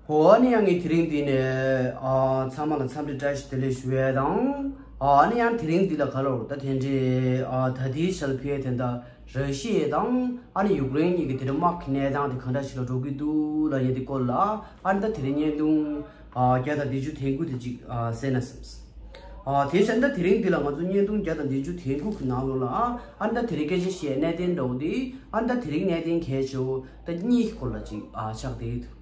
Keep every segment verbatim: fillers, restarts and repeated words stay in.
འོ་ཨ་ནི་ཡང་ངས་དེ་རིང་འདི་ནས་ཨ་ཚང་མ་ལ་འཚམས་འདྲི་བཀྲ་ཤིས་བདེ་ལེགས་ཞུ་ཡས་དང་། ཨ་ཨ་ནི་ཡང་དེ་རིང་འདི་ལ་ག་ལོར་ད་དེ་འདྲའི་ཨ་ད་ལྟའི་ཆར་ལ་ཕེ་དེ་འདྲ་ར་ཤི་ཡ་དང་ཨ་ནི་ཡུཀ་རེན་གཉིས་ཀྱི་དེ་འདྲ་དམག་གི་གནས་སྟངས་དེ་ག་འདྲ་ཞིག་ལ་འགྲོ་གི་འདུག་ལབ་མཁན་དེ་སྐོར་ལ་ཨ་ནི་ད་དེ་རིང་བརྙན་ཐུང་ཨ་བརྒྱ་དང་བདུན་ཅུ་དོན་དགུ་དེ་ཅིག་ཨ་གསན་ན་བསམས། ཨ་དེ་བཞིན་ད་དེ་རིང་འདི་ལ་ང་ཚོ་བརྙན་ཐུང་བརྒྱ་དང་བདུན་ཅུ་དོན་དགུ་གི་ནང་ལོགས་ལ་ཨ་ནི་ད་དེ་རིང་སྐད་ཆ་བཤད་གནད་དོན་འདྲ་བོ་དེ་ཨ་ནི་ད་དེ་རིང་གནད་དོན་གལ་ཆེ་བོ་ད་གཉིས་ཀྱི་སྐོར་ལ་ཅིག་ཨ་ཆགས་བསྡད་ཡོད།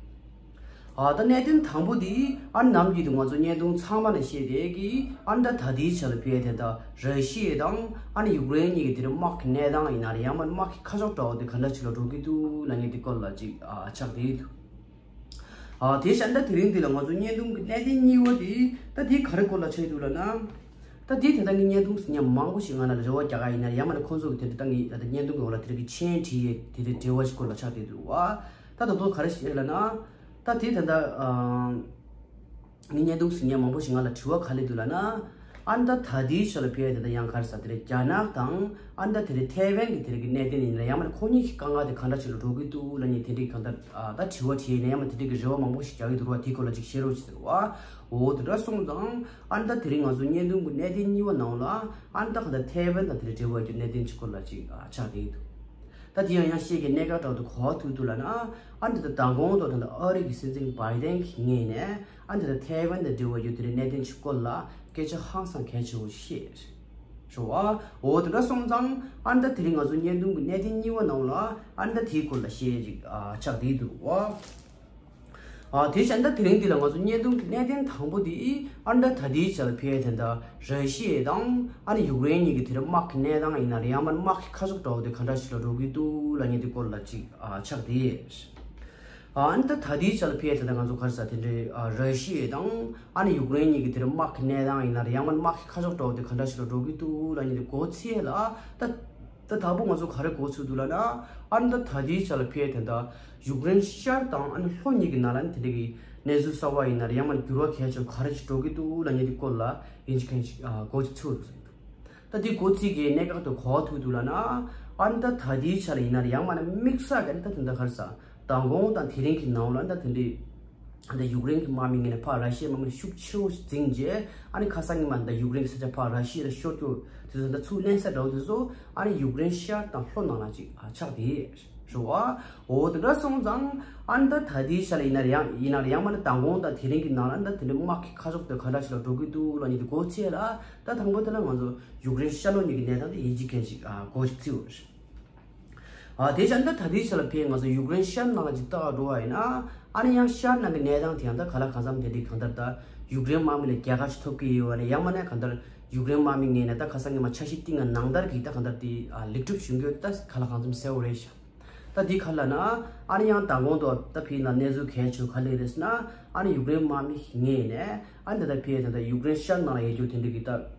ཨ་ད་གནད་དོན་དང་པོ་དེ་ཨ་ནི་ནམ་རྒྱུན་དུ་ང་ཚོ་བརྙན་ཐུང་ཚང་མ་ནས་བཤད་བསྡད་ཀྱི་ཨ་ནི་ད་ད་ལྟའི་ཆ་ལ་ཕེ་དེ་ད་ར་ཤི་ཡ་དང་ཨ་ནི་ཡུཀ་རེན་གཉིས་ཀྱི་དེ་རིང་དམག་གི་གནས་སྟངས་ཡིན་ན་རེད། ཡང་མིན་དམག་གི་ཁ་ཕྱོགས་འདྲ་བོ་དེ་ག་འདྲ་ཞིག་ལ་འགྲོ་གི་འདུག་ལབ་མཁན་དེ་སྐོར་ལ་ཅིག་ཨ་ཆགས་བསྡད་ཡོད། ཨ་དེ་བཞིན་ད་དེ་རིང་འདི་ལ་ང་ཚོ་བརྙན་ཐུང་གི་གནད་དོན་གཉིས་པ་དེ་ད་དེ་ག་རེ་སྐོར་ལ་ཆགས་འདུག་ལབ་ན། ད་དེ་དེ་ད་ངས་བརྙན་ཐུང་ཟིན་མཁན་མང་པོ་ཞིག་ང་ལ་རེ་བ་རྒྱག་ག་ཡིན་ན་ཡང་མིན་ཁོང་ཚོ་གི་དེ་འདྲ་ད་ངས་ད་ལྟ་བརྙན་ཐུང་གི་འོག་ལ་དེ་རིང་གི་མཆན་བྲིས་ཡས་དེ་འདྲའི་འབྲེལ་བ་ཞིག་སྐོར་ལ་ཆགས་བསྡད་འདུག་བ། ད་ད་དུང་ག་རེ་བཤད་ལབ་ན། ད་དེ་ད་ད་ཨ་ངས་བརྙན་ཐུང་ཟིན་མཁན་མང་པོ་ཞིག་ང་ལ་དྲི་བ་ག་རེ་འདུག་ལབ་ན། ཨ་ནི་ད་ད་ལྟའི་ཆ་ལ་ཕེ་དེ་ད་ཡང་ག་རེ་ཟ་དེ་རེད། རྒྱ་ནག་དང་ཨ་ནི་ད་དེ་རེད་ཐའེ་ཝན་གྱི་དེ་རེད་གི་གནད་དོན་ཡིན་ན་ཡང་མིན་ཁོ་གཉིས་ཀྱི་དཀའ་ངལ་དེ་ག་འདྲ་ཞིག་ལ་འགྲོ་གི་འདུག་ལབ་མཁན་དེ་འདྲའི་གང་ལྟར་ཨ་ད་དྲི་བ་དྲིས་ཡས་ན་ཡང་མིན་དེ་འདྲའི་གི་རེ་བ་མང་པོ་ཞིག་རྒྱག་གི་འདུག་ར། དེའི་སྐོར་ལ་ཅིག་བཤད་རོགས་ཞེས་ཟེར་བ། འོ་དེ་འདྲ་སོང་ཙང་ཨ་ནི་ད་དེ་རིང་ང་ཚོ་བརྙན་ཐུང་གི་གནད་དོན་གཉིས་པ་ནང་ལ་ཨ་ནི་ད་གང་ལྟར་ཐའེ་ཝན་དང་དེ་རེད་འབྲེལ་བ་ཡོད་རྒྱུ་གནད་དོན་གྱི་སྐོར་ལ་ཅིག་ཨ་ཆགས་བསྡད་ཀྱི་འདུག་ད་དེ་ཡང་ཡང་བཤད་ཀྱི་གནད་འགག་འདྲ་བོ་དེ་ག་པར་ཐུག་འདུག་ལབ་ན། ཨ་ནི་ད་མདང་དགོང་དུ་ད་ལྟ་ཨ་རི་གི་སྲིད་འཛིན་བྷའི་ཌེན་གྱི་ངོས་ནས་ཨ་ནི་ད་ལྟ་ཐའེ་ཝན་དང་འབྲེལ་བ་ཡོད་དེ་རེད་གནད་དོན་གྱི་སྐོར་ལ་སྐད་ཆ་ཧང་སང་གལ་ཆེ་བོ་བཤད་རེད་བ། འོ་དེ་འདྲ་སོང་ཙང་ཨ་ནི་ད་དེ་རིང་ང་ཚོ་བརྙན་ཐུང་གི་གནད་དོན་གཉིས་པ་ནང་ལ་ཨ་ནི་ད་དེའི་སྐོར་ལ་བཤད་ཅིག་ཨ་ཆགས་བསྡད་འདུག་བ། ཨ་དེ་བཞིན་ད་དེ་རིང་འདི་ལ་ང་ཚོ་བརྙན་ཐུང་གི་གནད་དོན་དང་པོ་དེ་ཨ་ནི་ད་ད་ལྟའི་ཆ་ལ་ཕེ་དེ་འདྲ་ར་ཤི་ཡ་དང་ཨ་ནི་ཡུཀ་རེན་གཉིས་ཀྱི་དེ་འདྲ་དམག་གི་གནས་སྟངས་ཡིན་ན་རེད། ཡང་མིན་དམག་གི་ཁ་ཕྱོགས་འདྲ་བོ་དེ་ག་འདྲ་ཞིག་ལ་འགྲོ་གི་འདུག་ལབ་མཁན་དེ་སྐོར་ལ་ཅིག་ཨ་ཆགས་བསྡད་ཡོད། ཨ་ནི་ད་ད་ལྟའི་ཆ་ལ་ཕེ་དེ་འདྲ་ང་ཚོ་ག་རེ་ཟ་དེ་འདྲའི་ཨ་ར་ཤི་ཡ་དང་ཨ་ནི་ཡུཀ་རེན་གཉིས་ཀྱི་དེ་འདྲ་དམག་གི་གནས་སྟངས་ཡིན་ན་རེད། ཡང་མིན་དམག་གི་ཁ་ཕྱོགས་འདྲ་བོ་དེ་ག་འདྲ་ཞིག་ལ་འགྲོ་གི་འདུག་ལབ་མཁན་དེ་མགོ་ཚོས་ལ་ད། ད་དང་པོ་ང་ཚོ་ག་རེ་མགོ་ཚོས་འདུག་ལབ་ན། ཨ་ནི་ད་ད་ལྟའི་ཆ་ལ་ཕེ་དེ་འདྲ་ཡུཀ་རེན་ཤར་དང་ཨ་ནི་ལྷོ་གཉིས་ཀྱི་ནང་ལ་ཨ་ནི་དེ་འདྲ་གི་གནས་ཚུལ་གསར་པ་ཡིན་ན་རེད། ཡང་མིན་འགྱུར་བ་གལ་ཆེ་བ་ག་རེ་ཞིག་འགྲོ་གི་འདུག་ལབ་མཁན་དེ་སྐོར་ལ་ཡིན་གཅིག་མིན་གཅིག་མགོ་ཅིག་ཚོས་འདུག་ཟེར་འདུག་ད་དེ་མགོ་ཚོས་ཀྱི་གནད་འགག་དེ་ག་པར་ཐུག་འདུག་ལབ་ན། ཨ་ནི་ད་ད་ལྟའི་ཆ་ལ་ཡིན་ན་རེད། ཡང་མིན་དམིགས་བསལ་གྱི་ཨ་ནི་ད་དེ་འདྲ་ག་རེ་ཟ་མདང་དགོང་དང་དེ་རིང་གི་ནང་ལ་ཨ་ནི་ད་དེ་འདྲའི། ཨ་ནི་ཡུཀ་རེན་གྱི་དམག་མི་ངོས་ནས་ཕར་ར་ཤི་ཡའི་དམག་མི་ཤུགས་ཆེ་བོ་ཞིག་འཛིངས་རྗེས་ཨ་ནི་ཁ་སང་ཉི་མ་ད་ཡུཀ་རེན་གྱི་ས་ཆ་ཕར་ར་ཤི་ཡ་ལ་ཤོར་རྒྱུ་དེ་ཚོ་ད་ཚུར་ལེན་ས་འདྲ་བོ་དེ་ཚོ་ཨ་ནི་ཡུཀ་རེན་ཤར་དང་ལྷོ་ནང་ལ་ཅིག་ཨ་ཆགས་བསྡད་རེད་བ། འོ་དེ་འདྲ་སོང་ཙང་ཨ་ནི་ད་ད་ལྟའི་ཆ་ལ་ཡིན་ན་ཡང་ཡིན་ན་ཡང་མིན་ན་མདང་དགོང་དང་དེ་རིང་གི་ནང་ལ་ད་དེ་འདྲའི་དམག་གི་ཁ་ཕྱོགས་དེ་ག་འདྲ་ཞིག་ལ་འགྲོ་གི་འདུག་ལབ་མཁན་དེ་མགོ་ཚོས་ལ། ད་དང་པོ་དེ་ལ་ང་ཚོ་ཡུཀ་རེན་ཤར་ལྷོ་གཉིས་ཀྱི་གནས་སྟངས་དེ་ཡིན་གཅིག་མིན་གཅིག་ཨ་མགོ་ཅིག་ཚོས་ཡོད་རེད། ཨ་དེ་བཞིན་ད་ད་ལྟའི་ཆ་ལ་ཕེ་ང་ཚོ་ཡུཀ་རེན་ཤར་ནང་ལ་ཅིག་ལྟ་ག་འགྲོ་བ་ཡིན་ན། ཨ་ནི་ཡང་ཤར་ནང་གི་གནས་སྟངས་དེ་ཡང་ད་ག་ལ་གང་འཚམ་དེ་འདྲའི་གང་ལྟར་ད་ཡུཀ་རེན་དམག་མི་ལ་རྒྱལ་ཁ་ཅིག་ཐོབ་ཀྱི་ཡོད་པ་ནས་ཡང་མིན་ན་གང་ལྟར་ཡུཀ་རེན་དམག་མི་ངོས་ནས་ད་ཁ་སང་ཉི་མ་འཆར་གཞི་བཏིང་བ་ནང་ལྟར་གྱི་ད་གང་ལྟར་དེ་ཨ་ལེགས་གྲུབ་བྱུང་རྒྱུ་ད་ག་ལ་གང་འཚམ་གསལ་བོ་རེད་ཤག་ད་འདི་ག་ལབ་ན། ཨ་ནི་ཡང་མདང་དགོང་དུ་ད་ཕེ་ན་གནས་ཚུལ་གལ་ཆེ་བ་ག་རེ་རེད་ཟེར་ན། ཨ་ནི་ཡུཀ་རེན་དམག་མི་ངོས་ནས་ཨ་ནི་ད་ད་ཕེ་ད་ད་ཡུཀ་རེན་ཤར་ནང་ལ་ཡོད་རྒྱུ་དེ་འདྲའི་གི་ད།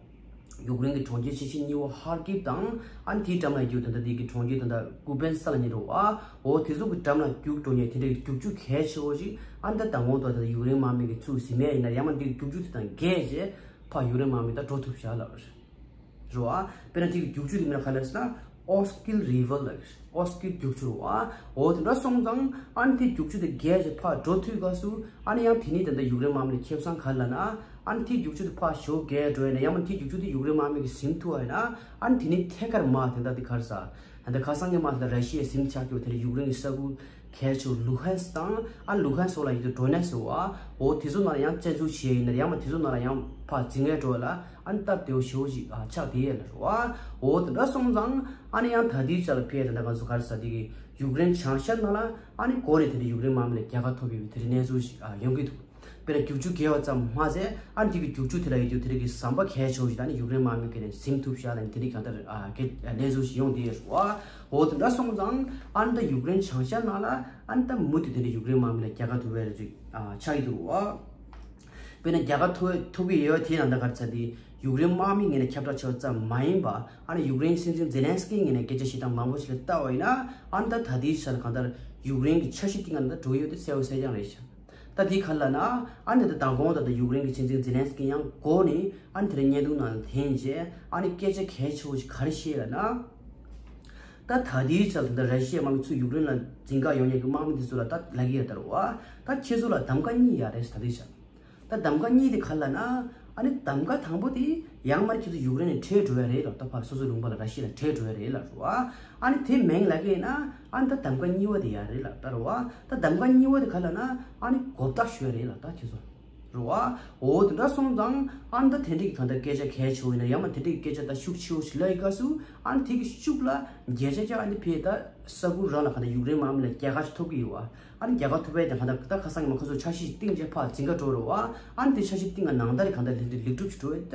ཡུཀ་རེན་གྱི་གྲོང་ཁྱེར་ཆེ་ཤོས་གཉིས་པ་ཧར་ཀིབ་དང་ཨ་ནི་དེའི་འགྲམ་ལ་ཡོད་དེ་འདྲ་དེ་གི་གྲོང་ཁྱེར་དེ་འདྲ་ཀུ་པན་ས་ལ་ཉེ་རུ་བ། འོ་དེ་ཚོ་གི་འགྲམ་ལ་རྒྱུག་འགྲོ་མཁན་དེ་འདྲའི་རྒྱུག་ཆུ་གལ་ཆེ་བོ་ཞིག་ཨ་ནི་ད་དང་པོ་དང་དེ་ཡུཀ་རེན་དམག་མི་གི་ཚུར་ཟིན་མེད་ཡིན་ན་ཡང་མ་དེ་གི་རྒྱུག་ཆུ་དེ་དང་བརྒལ་རྗེས་ཕར་ཡུཀ་རེན་དམག་མི་ད་འགྲོ་ཐུབ་བཞག་ལབ་རེད་བ། དཔེར་ན་དེ་གི་རྒྱུག་ཆུ་དེ་མིང་ལ་ག་རེ་ཟེར་ན་ཨོ་སི་ཀིལ་རི་ཝར་ལབ་རེད། ཨོ་སི་ཀིལ་རྒྱུག་ཆུ་རེད་བ། འོ་དེ་འདྲ་སོང་ཙང་ཨ་ནི་དེ་རྒྱུག་ཆུ་དེ་བརྒལ་རྗེས་ཕར་འགྲོ་ཐུབ་སྐབས་སུ་ཨ་ནི་ཡང་དེ་ནི་དེ་འདྲ་ཡུཀ་རེན་དམག་མི་ལ་ཁེ་བཟང་ག་རེ་ལབ་ན། ཨ་ནི་དེའི་རྒྱུག་ཆུ་དེ་ཕར་ཞོ་བརྒལ་འགྲོ་ཡིན་ན་ཡང་མིན་དེའི་རྒྱུག་ཆུ་དེ་ཡུཀ་རེན་དམག་མི་གིས་ཟིན་ཐུབ་པ་ཡིན་ན། ཨ་ནི་དེ་ནི་ཐད་ཀར་མ་དེ་འདྲ་དེ་ག་རེ་ཟ། ཨ་ནི་ཁ་སང་ཉི་མ་དེ་ར་ཤི་ཡས་ཟིན་ཆགས་རྒྱུ་དེ་ནི་ཡུཀ་རེན་གྱི་ས་ཁུལ་གལ་ཆེ་བ་ལུ་ཧན་སི་དང་ཨ་ནི་ལུ་ཧན་སི་འོག་ལ་ཡོད་དེ་ཌོ་ནེ་སི་བ། འོ་དེ་ཚོ་ནང་ལ་ཡང་བཙན་འཛུལ་བྱས་ཡིན་ན་ཡང་མིན་དེ་ཚོ་ནང་ལ་ཡང་ཕར་འཛིང་ངེས་འགྲོ་བ་ལ་ཨ་ནི་སྟབས་བདེ་བོ་ཞེ་པོ་ཞིག་ཨ་ཆགས་བསྡད་ཡོད་ལ་རེད་བ། འོ་དེ་འདྲ་སོང་ཙང་ཨ་ནི་ཡང་ད་ལྟའི་ཆ་ལ་ཕེ་དེ་འདྲ་ག་ཚོད་ག་རེ་ཟ་དེ་གི་ཡུཀ་རེན་བྱང་ཤར་ནང་ལ་ཨ་ནི་འགོ་ནས་དེ་འདྲ་ཡུཀ་རེན་དམག་མི་ལ་རྒྱལ་ཁ་ཐོབ་ཡོད་པའི་དེ་འདྲའི་གནས་ཚུལ་ཞིག་ཨ་ཡོང་གི་འདུག་དཔེར་ན་རྒྱུག་ཆུ་བརྒལ་བ་ཙམ་མ་ཟད་ཨ་ནི་དེ་གི་རྒྱུག་ཆུ་དེ་ལ་ཡོད་རྒྱུ་དེ་རིགས་ཀྱི་ཟམ་པ་གལ་ཆེ་བོ་ཞིག་ད་ནི་ཡུཀ་རེན་དམག་མི་གི་ནས་ཟིན་ཐུབ་ཤག་ལ་ནི་དེ་རིགས་གང་ལྟར་ཨ་གལ་གནས་ཚུལ་ཞིག་ཡོང་བསྡད་ཡོད་རེད་བ། འོ་དེ་འདྲ་སོང་ཙང་ཨ་ནི་ད་ཡུཀ་རེན་བྱང་ཤར་ནང་ལ་ཨ་ནི་ད་མུ་མཐུད་དེ་འདྲ་ཡུཀ་རེན་དམག་མི་ལ་རྒྱལ་ཁ་ཐོབ་པའི་རེ་ཅིག་ཨ་ཆགས་ཀྱི་འདུག་བ། དཔེར་ན་རྒྱལ་ཁ་ཐོབ་ཐོབ་ཀྱི་ཡོད་དེ་ནང་ད་ག་རེ་ཟ་དེ་ཡུཀ་རེན་དམག་མི་ངོས་ནས་ཁྱབ་བསྒྲགས་བྱས་པ་ཙམ་མ་ཡིན་པ་ཨ་ནི་ཡུཀ་རེན་སྲིད་འཛིན་ཛེ་ལན་སི་ཀི་ངོས་ནས་སྐད་ཆ་བཤད་སྟངས་མང་པོ་ཞིག་ལ་བལྟ་བ་ཡིན་ན་ཨ་ནི་ད་ད་ལྟའི་ཆ་ལ་གང་ལྟར་ཡུཀ་རེན་གྱི་འཆར་གཞི་གཏིང་ལ་ད་འགྲོ་ཡོད་དེ་གསལ་པོ་གསལ་རྐྱང་རེད་ཤག་ད་དེ་ག་རེ་ལབ་ན། ཨ་ནི་ད་མདང་དགོང་ད་ད་ཡུཀ་རེན་གྱི་སྲིད་འཛིན་ཛེ་ལན་སི་ཀི་ཡང་འགོ་ནས་ཨ་ནི་དེ་རིང་བརྙན་ཐུང་ནང་ལ་འཐེན་རྗེས་ཨ་ནི་སྐད་ཆ་གལ་ཆེ་བོ་ཞིག་ག་རེ་བཤད་ལབ་ན། ད་ད་ལྟའི་ཆར་ད་ལྟ་ར་ཤི་ཡའི་དམག་མི་ཚུར་ཡུཀ་རེན་ལ་འཛིང་ག་ཡོང་མཁན་གྱི་དམག་མི་དེ་ཚོ་ལ་ད་ལབ་ཀྱི་ཡོད་ད་རེད་བ། ད་ཁྱེད་ཚོ་ལ་གདམ་ག་གཉིས་ཡོད་རེད་ད་ལྟའི་ཆར། ད་གདམ་ག་གཉིས་དེ་ག་རེ་ལབ་ན། ཨ་ནི་གདམ་ག་དང་པོ་དེ་ཡང་མར་ཁྱེད་ཚོ་ཡུཀ་རེན་ནས་བྲོས་འགྲོ་ཡ་རེད་ལབ། ད་ཕར་སོ་སོའི་ལུང་པ་ལ་ར་ཤི་ཡ་ལ་བྲོས་འགྲོ་ཡ་རེད་ལབ་རེད་བ། ཨ་ནི་དེ་མིན་ལབ་ཀྱི་ཡིན་ན། ཨ་ནི་ད་གདམ་ག་གཉིས་པ་དེ་ཡོད་རེད་ལབ་ད་རེད་བ། ད་གདམ་ག་གཉིས་པ་དེ་ག་རེ་ལབ་ན། ཨ་ནི་མགོ་བཏགས་ཞུ་ཡ་རེད་ལབ་ད་ཁྱེད་ཚོ། རེད་བ། འོ་དེ་འདྲ་སོང་ཙང་ཨ་ནི་ད་དེ་འདྲའི་གི་གང་ལྟར་སྐད་ཆ་གལ་ཆེ་བོ་ཡིན་ན། ཡང་མ་དེ་འདྲའི་གི་སྐད་ཆ་ད་ཤུགས་ཆེ་བོ་ཞིག་ལབ་ཡི་སྐབས་སུ། ཨ་ནི་དེ་གི་ཤུགས་ལ་བརྒྱ་ཆ་བརྒྱ་ཨ་ནི་ཕར་ད་ས་ཁུལ་རང་ལ་གང་ལྟར་ཡུཀ་རེན་དམག་མི་ལ་རྒྱལ་ཁ་ཞིག་ཐོབ་ཀྱི་ཡོད་བ། ཨ་ནི་རྒྱལ་ཁ་ཐོབ་པའི་དེ་གང་ལྟར་ད་ཁ་སང་ཉི་མ་ཁོ་ཚོ་འཆར་གཞི་ཞིག་བཏིང་རྗེས་ཕར་འཛིང་ག་འགྲོ་རེད་བ། ཨ་ནི་དེ་འཆར་གཞི་བཏིང་ག་ནང་ལྟར་གང་ལྟར་ལེགས་ལེགས་གྲུབ་ཞིག་འགྲོ་བའི་ད་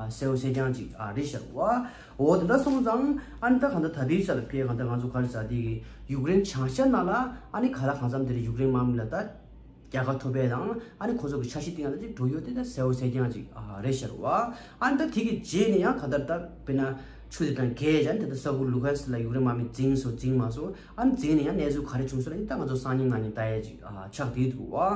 གསལ་བོ་གསལ་རྐྱང་ཅིག་རེད་ཤག་བ། འོ་དེ་འདྲ་སོང་ཙང་ཨ་ནི་ད་གང་ལྟར་ད་ལྟའི་ཆར་ལ་ཕར་གང་ལྟར་ང་ཚོ་ག་རེ་ཟེར་དེ་གི་ཡུཀ་རེན་བྱང་ཤར་ནང་ལ་ཨ་ནི་ག་ལ་གང་འཚམ་དེ་རེད་ཡུཀ་རེན་དམག་མི་ལ་ད་རྒྱལ་ཁ་ཐོབ་པའི་དང་ཨ་ནི་ཁོ་ཚོ་གི་འཆར་གཞི་བཏིང་ཡ་ད་ཅིག་འགྲོ་ཡོད་དེ་ད་གསལ་བོ་གསལ་རྐྱང་ཅིག་ཨ་རེད་ཤག་བ། ཨ་ནི་ད་དེ་གི་རྗེས་ནས་ཡང་ག་ད་ད་དཔེར་ན་ཆུ་དེ་དང་བརྒལ་བྱས་ནས་ད་ད་ས་ཁུལ་ལུ་ཧན་སི་ལ་ཡུཀ་རེན་དམག་མི་འཛིང་སོང་འཛིང་མ་སོང་། ཨ་ནི་འཛིང་ནས་ཡང་གནས་ཚུལ་ག་རེ་བྱུང་སོང་ལབ་ན་ད་ང་ཚོ་སང་ཉིན་གནངས་ཉིན་ལྟ་ཡ་ཅིག་ཨ་ཆགས་བསྡད་འདུག་བ།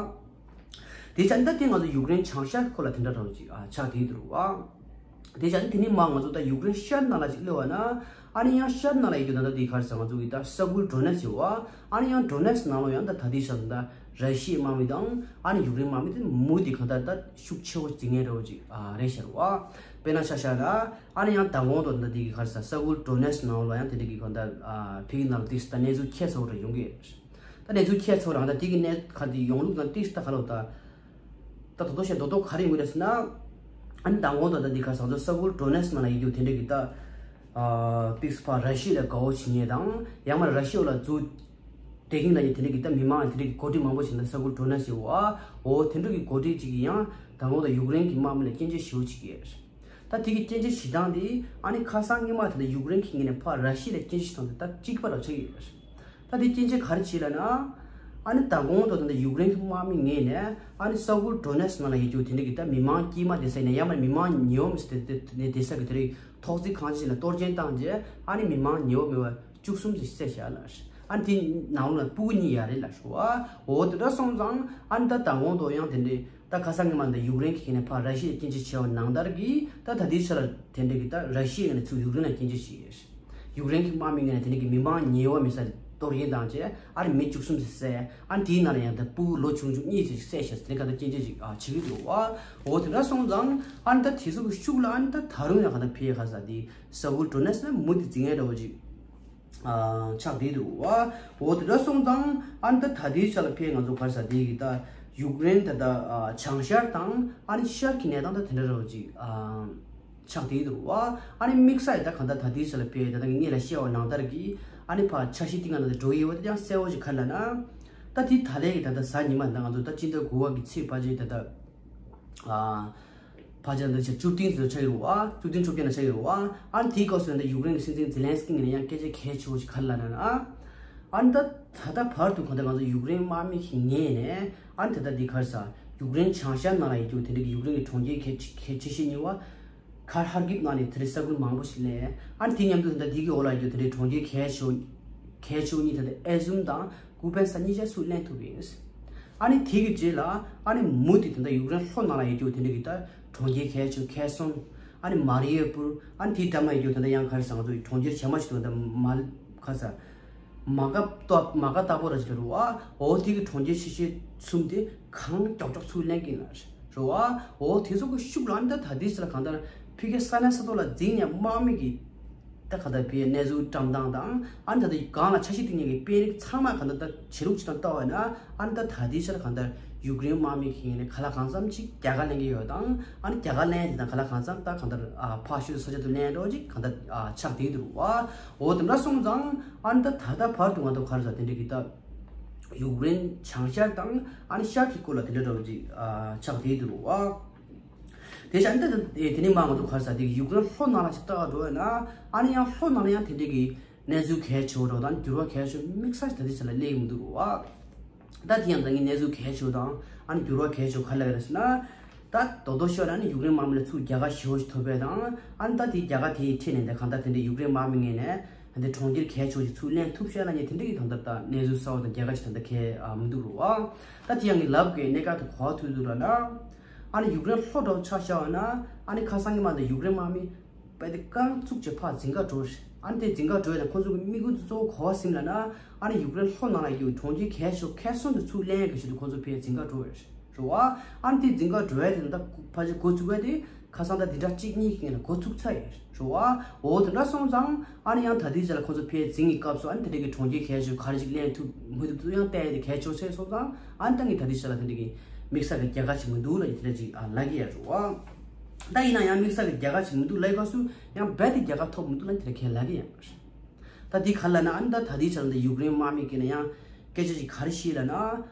དེ་ཆ་ནི་ད་དེ་ང་ཚོ་ཡུཀ་རེན་བྱང་ཤར་ཁོ་ལ་དེ་འདྲ་རང་ཅིག་ཨ་ཆགས་བསྡད་འདུག་བ། དེ་ཆ་ནི་དེ་ནས་མར་ང་ཚོ་ད་ཡུཀ་རེན་ཤར་ནང་ལ་ཅིག་སླེབས་པ་ན། ཨ་ནི་ཡང་ཤར་ནང་ལ་ཡོད་དུས་ད་ལྟ་དེ་ག་རེ་ཟེར་ང་ཚོ་གི་ད་ས་ཁུལ་ཌོ་ནེ་སི་ཡོད་བ། ཨ་ནི་ཡང་ཌོ་ནེ་སི་ནང་ལ་ཡང་ད་ད་ལྟའི་ཆར་ད་ར་ཤི་ཡའི་དམག་མི་དང་ཨ་ནི་ཡུཀ་རེན་དམག་མི་དེ་མུ་དེ་གང་ལྟར་ད་ཤུགས་ཆེ་བོ་འཛིང་མཁན་འདྲ་བོ་ཅིག་ཨ་རེད་ཤག་བ། དཔེར་ན་ཆ་བཞག་ན་ཨ་ནི་ཡང་མདང་དགོང་དུ་ད་ལྟ་དེ་གི་ག་རེ་ཟེར་ས་ཁུལ་ཌོ་ནེ་སི་ནང་ལ་ཡང་དེ་འདྲ་གི་གང་ལྟར་ཨ་ཕ་གི་ནང་ལ་དེ་ད་གནས་ཚུལ་ཁྱད་མཚར་བོ་འདྲ་ཡོང་གི་ཡོད། ད་གནས་ཚུལ་ཁྱད་མཚར་རང་ད་དེ་གི་གནས་ག་དེ་ཡོང་ལུགས་དང་ཏིས་ད་ག་ལོ་ད། ད་དོ་དོ་ཞེས་དོ་དོ་ག་རེ་ཡོང་གི་རེད་ཟེར་ན། ཨ་ནི་མདང་དགོང་དུ་ད་འདི་ག་ས་མཚོ་ས་ཁུལ་ཌོ་ནེ་སི་ནང་ལ་ཡོད་རྒྱུ་དེ་འདྲ་གི་ད། ཨ་ཏིས་ཕ་ར་ཤི་ཡ་ལ་དགའ་བོ་བྱེད་མཁན་དང་ཡང་མ་ར་ཤི་ཡ་ལ་འཛུགས་བསྡད་མཁན་ལ་ཡི་དེ་འདྲ་གི་ད་མི་མང་དེ་འདྲ་གི་འགོ་ཁྲིད་མང་པོ་ཞིག་ད་ས་ཁུལ་ཌོ་ནེ་སི་ཡོད་ཨ། འོ་དེ་འདྲ་གི་འགོ་ཁྲིད་ཅིག་གིས་ཡང་མདང་དགོང་དུ་ཡུཀ་རེན་གི་དམག་མི་ལ་སྐྱོན་བརྗོད་ཞེ་པོ་བྱེད་ཀྱི་ཡོད། ད་དེ་གི་སྐྱོན་བརྗོད་བྱེད་སྟངས་དེ་ཨ་ནི་ཁ་སང་སྔོན་མ་དེ་ལ་ཡུཀ་རེན་གྱི་ངོས་ནས་ཕར་ར་ཤི་ཡ་ལ་སྐྱོན་བརྗོད་བྱེད་སྟངས་དེ་ད་གཅིག་པ་རང་ཆགས་ཀྱི་ཡོད། ད་དེ་སྐྱོན་བརྗོད་ག་རེ་བྱེད་ལབ་ན། ཨ་ནི་མདང་དགོང་དུ་ད་ལྟ་ཡུཀ་རེན་གྱི་དམག་མི་ངོས་ནས་ཨ་ནི་ས་ཁུལ་ཌོ་ནེ་སི་ནང་ལ་ཡོད་རྒྱུ་དེ་འདྲ་གི་ད་མི་མང་དཀྱུས་མ་དེ་ས་ནས་ཡང་མ་མི་མང་ཉེ་བོ་མི་སྲིད་དེ་དེ་དེ་ས་གི་དེ་རིགས་ཐོག་བརྩེགས་ཁང་ཆེན་ལ་གཏོར་སྐྱོན་བཏང་རྗེས་ཨ་ནི་མི་མང་ཉེ་བོ་མེད་པ་བཅུ་གསུམ་ཞིག་བསད་བཞག་ལ། ཨ་ནི་དེ་ནང་ལ་སྤུ་གུ་གཉིས་ཡོད་རེད་ལ་ཤོ་ཨ། འོ་དེ་འདྲ་སོང་ཙང་ཨ་ནི་ད་མདང་དགོང་དུ་ཡང་དེ་འདྲའི། ད་ཁ་སང་ཉི་མ་འདི་ཡུཀ་རེན་གྱི་ཁ་ནས་ཕར་ར་ཤི་ཡ་སྐྱོན་བརྗོད་བྱས་པ་ནང་ལྟར་གྱིས་ད་ད་ལྟའི་ཆར་དེ་འདྲ་གི་ད་ར་ཤི་ཡ་ནས་ཚུར་ཡུཀ་རེན་ལ་སྐྱོན་བརྗོད་བྱས་ཡོད། ཡུཀ་རེན་གྱི་དམག་མི་ངོས་ནས་དེ་འདྲ་གི་མི་མང་ཉེ་བ་མི་ས་གཏོར་སྐྱོན་བཏང་རྗེས་ཨ་ནི་མི་བཅུ་གསུམ་ཞིག་བསད། ཨ་ནི་དེའི་ནང་ལ་ཡང་ད་སྤུ་གུ་ལོ་ཆུང་ཆུང་གཉིས་ཙམ་ཞིག་བསད་ཤག་དེ་འདྲ་ག་ད་སྐྱོན་བརྗོད་ཅིག་ཨ་བྱེད་ཀྱི་འདུག་བ། འོ་དེ་འདྲ་སོང་ཙང་ཨ་ནི་ད་དེ་ཚོ་གི་ཤུགས་ལ་ཨ་ནི་ད་ད་རུང་ཡང་ག་ད་ཕེ་ཁ་ས་དེ་ས་ཁུལ་ཌོ་ནེ་སི་ན་མུ་དེ་འཛིང་ངེས་འདྲ་བོ་ཅིག་ཨ་ཆགས་བསྡད་འདུག་བ། འོ་དེ་འདྲ་སོང་ཙང་ཨ་ནི་ད་ད་ལྟའི་ཆ་ལ་ཕེ་ང་ཚོ་ག་རེ་ཟེར་དེ་གི་ད་ཡུཀ་རེན་ད་ལྟ་ཨ་བྱང་ཤར་དང་ཨ་ནི་ཤར་གྱི་གནས་སྟངས་ད་དེ་འདྲ་རོ་ཅིག་ཨ་ཆགས་བསྡད་འདུག་བ། ཨ་ནི་དམིགས་བསལ་ད་གང་ལྟར་ད་ལྟའི་ཆ་ལ་ཕེ་ད་ལྟ་ངས་ལ་བཤད་པ་ནང་ལྟར་གྱི་ཨ་ནི་ཕར་འཆར་གཞི་བཏིང་ག་ནང་དུ་འགྲོ་ཡི་བ་དེ་ཡང་གསལ་བོ་ཅིག་ག་རེ་ལབ་ན། ད་དེ་ད་ལན་གྱི་ད་ལྟ་གཟའ་ཉི་མ་ད་ང་ཚོ་ད་སྤྱི་ཟླ་དགུ་པ་གི་ཚེས་ཕལ་ཆེར་ད་ལྟ་ཨ། ཕལ་ཆེར་འདི་ཆ་བཅུ་བདུན་ཙམ་ཆགས་ཡོད་རེད་བ། བཅུ་བདུན་བཅོ་བརྒྱད་ན་ཆགས་ཡོད་རེད་བ། ཨ་ནི་དེའི་སྐབས་སུ་ཡང་ད་ཡུཀ་རེན་གྱི་སྲིད་འཛིན་ཛེ་ལན་སི་ཀི་ངོས་ནས་ཡང་སྐད་ཆ་གལ་ཆེ་བོ་ཞིག་ག་རེ་ལབ་ན། ཨ་ནི་ད་ད་ལྟ་བར་དུ་གང་ལྟར་ང་ཚོ་ཡུཀ་རེན་དམག་མི་ཞིག་ངོས་ནས་ཨ་ནི་ད་ལྟ་འདི་ག་རེ་ཟ་ཡུཀ་རེན་བྱང་ཤར་ནང་ལ་ཡོད་རྒྱུ་དེ་འདྲ་གི་ཡུཀ་རེན་གྱི་གྲོང་ཁྱེར་གལ་གལ་ཆེ་ཤོས་གཉིས་པ་ཁར་ཧར་ཀིབ་ནང་ནས་དེ་འདྲའི་ས་ཁུལ་མང་པོ་ཞིག་ལེན། ཨ་ནི་དེ་མཉམ་དུ་ད་ལྟ་འདི་གི་འོག་ལ་ཡོད་རྒྱུ་དེ་འདྲའི་གྲོང་ཁྱེར་གལ་ཆེ་བོ་གལ་ཆེ་བོ་གཉིས་ད་ལྟ་ཨེ་ཟུམ་དང་། ཀུ་པན་ས་གཉིས་ཆ་སུ་ལེན་ཐུབ་ཡིན། ཨ་ནི་དེ་གི་རྗེས་ལ་ཨ་ནི་མུ་དེ་ད་ལྟ་ཡུཀ་རེན་ལྷོ་ནང་ལ་ཡོད་རྒྱུ་དེ་འདྲ་གི་ད་གྲོང་ཁྱེར་གལ་ཆེ་ཁེ་སོན། ཨ་ནི་མ་རི་ཡོ་པུར། ཨ་ནི་དེའི་འགྲམ་ལ་ཡོད་རྒྱུ་ད་ལྟ་ཡང་ག་རེ་ཟེར་ང་ཚོ་གྲོང་ཁྱེར་བྱེ་མ་ཞིག་འདུག་ད་མ་ག་ས་མ་ག་ཏོ་མ་ག་ཏ་པོ་ར་ཅིག་རུ་ཨ་འོ་དེ་གི་གྲོང་ཁྱེར་ཆེ་ཤོས་གསུམ་དེ་གང་མགྱོགས་མགྱོགས་ཚུར་ལེན་གི་ན་རུ་ཨ་འོ་དེ་ཚོ་གི་ཤུགས་ལ་ཨ་ནི་ད་ད་དེ་ཚོ་ལ་གང་ལྟར་ཕི་གེ་ས་ན་ས་ཏོ་ལ་འཛིང་ནས་དམག་མི་གི་ད་ག་ད་བའི་གནས་ཚུལ་བཀྲམ་སྟངས་དང་ཨ་ནི་ད་ལྟ་གང་ལ་འཆར་གཞི་བཏིང་མཁན་གྱི་དཔོན་རིགས་ཚང་མ་ག་ད་ད་བྱེད་ལུགས་ཅིག་དང་ལྟ་བ་ན་ཨ་ནི་ད་ད་ལྟའི་ཆར་ག་ད་ཡུཀ་རེན་དམག་མི་གི་ནས་ག་ལ་གང་འཚམ་ཅིག་རྒྱལ་ཁ་ལེན་གྱི་ཡོད་དང་ཨ་ནི་རྒྱལ་ཁ་ལེན་དེ་དང་ག་ལ་གང་འཚམ་ད་ག་ད་ཕར་ཤུལ་ས་ཆ་དུ་ལེན་རོགས་ཅིག་ག་ད་ཆགས་བསྡད་འདུག་བ། འོ་དེ་འདྲ་སོང་ཙང་ཨ་ནི་ད་ད་ད་བར་དུ་ང་ཚོ་ག་རེ་ཟ་དེ་འདྲ་གི་ད་ཡུཀ་རེན་བྱང་ཤར་དང་ཨ་ནི་ཤར་གྱི་སྐོར་ལ་དེ་འདྲ་འདྲ་བོ་ཅིག་ཆགས་བསྡད་འདུག་བ། དེ་བཞིན་དེ་དེ་ནི་མ་ང་ཚོ་ག་རེ་ཟ་དེ་ཡུཀ་རེན་ལྷོ་ནང་ལ་ཞིག་ལྟ་ག་འགྲོ་ཡོད་ན་ཨ་ནི་ཡང་ལྷོ་ནང་ལ་ཡང་དེ་འདྲའི་གི་གནས་ཚུལ་གལ་ཆེ་བོ་དང་འགྱུར་བ་གལ་ཆེ་བོ་དམིགས་བསལ་ཞིག་ད་ལྟའི་ཆ་ལ་སླེབས་ཡོང་གི་འདུག་བ། ད་དེ་ཡང་ད་ངའི་གནས་ཚུལ་གལ་ཆེ་བོ་དང་ཨ་ནི་འགྱུར་བ་གལ་ཆེ་བོ་ག་རེ་ལབ་ཡོད་རེད་ཟེར་ན། ད་རྡོག་རྡོག་ཤོད་ན་ཨ་ནི་ཡུཀ་རེན་དམག་མི་ལ་ཚུར་རྒྱལ་ཁ་ཞེ་བོ་ཞིག་ཐོབ་པ་དང་ཨ་ནི་ད་དེའི་རྒྱལ་ཁ་དེའི་ཁྲིད་ནས་ད་གང་ལྟར་དེ་འདྲའི་ཡུཀ་རེན་དམག་མི་ངོས་ནས་ད་དེ་གྲོང་ཁྱེར་གལ་ཆེ་བོ་ཞིག་ཚུར་ལེན་ཐུབ་ཤག་ལབ་མཁན་དེ་འདྲ་གི་ད་ལྟ་ད་གནས་ཚུལ་གསར་བ་དང་རྒྱལ་ཁ་ཞིག་ད་ལྟ་གལ་མི་འདུག་རུ་བ། ད་དེ་ཡང་ངས་ལབ་དགོས་གནད་འགག་དེ་ག་པར་ཐུག་འདུག་ལབ་ན། ཨ་ནི་ཡུཀ་རེན་ལྷོ་འདྲ་བོ་ཆ་བཞག་པ་ན་ཨ་ནི་ཁ་སང་ཉི་མ་ད་ཡུཀ་རེན་དམག་མི་དཔེ་དེ་རྐང་བཙུགས་བྱས་ཕར་འཛིང་ག་འགྲོ་རེད། ཨ་ནི་དེ་འཛིང་ག་འགྲོ་ཡ་དང་ཁོང་ཚོ་གི་དམིགས་ཡུལ་དེ་གཙོ་བོ་ག་པར་ཟིན་ལབ་ན། ཨ་ནི་ཡུཀ་རེན་ལྷོ་ནང་ལ་ཡོད་གྲོང་ཁྱེར་གལ་ཆེ་ཤོས་ཁེར་སོན་དེ་ཚུར་ལེན་ཡ་གི་ཆེད་དུ་ཁོང་ཚོ་ཕར་འཛིང་ག་འགྲོ་ཡ་རེད། རེད་བ། ཨ་ནི་དེ་འཛིང་ག་འགྲོ་ཡ་དེ་ད་ཕལ་ཆེར་འགོ་ཚུགས་པ་དེ་ཁ་སང་ད་འདི་འདྲ་གཅིག་གཉིས་ཀྱི་ངང་ལ་འགོ་ཚུགས་ཚར་ཡོད་རེད་བ། འོ་དེ་འདྲ་སོང་ཙང་ཨ་ནི་ཡང་ད་ལྟའི་ཆ་ལ་ཁོང་ཚོ་ཕར་འཛིང་གི་སྐབས་སུ་ཨ་ནི་དེ་འདྲ་གི་གྲོང་ཁྱེར་གལ་ཆེ་ཤོས་ག་རེ་ཅིག་ལེན་ཐུབ་མི་ཐུབ་དེ་ཚོ་ཡང་བལྟ་ཡ་དེ་གལ་ཆེ་ཤོས་སོང་ཙང་ཨ་ནི་ད་ངས་ད་ལྟའི་ཆ་ལ་དེ་འདྲ་གི་དམིགས་བསལ་གི་རྒྱལ་ཁ་ཅིག་མི་འདུག་ལབ་ཡ་དེ་འདྲ་ཅིག་ཨ་ལབ་ཀྱི་ཡོད་རེད་བ། ད་ཡིན་ན་ཡང་དམིགས་བསལ་གི་རྒྱལ་ཁ་ཅིག་མི་འདུག་ལབ་སྐབས་སུ་ཡང་རྦད་དེ་རྒྱལ་ཁ་ཐོབ་མི་འདུག་ལབ་དེ་འདྲ་ཁས་ལེན་ཡོད་པ་རེད། ད་འདི་ག་རེ་ལབ་ན་ཨ་ནི་ད་ད་ལྟའི་ཆ་ལ་འདི་ཡུཀ་རེན་དམག་མི་གིས་ན་ཡང་སྐད་ཆ་ཅིག་ག་རེ་བཤད་ལབ་ན།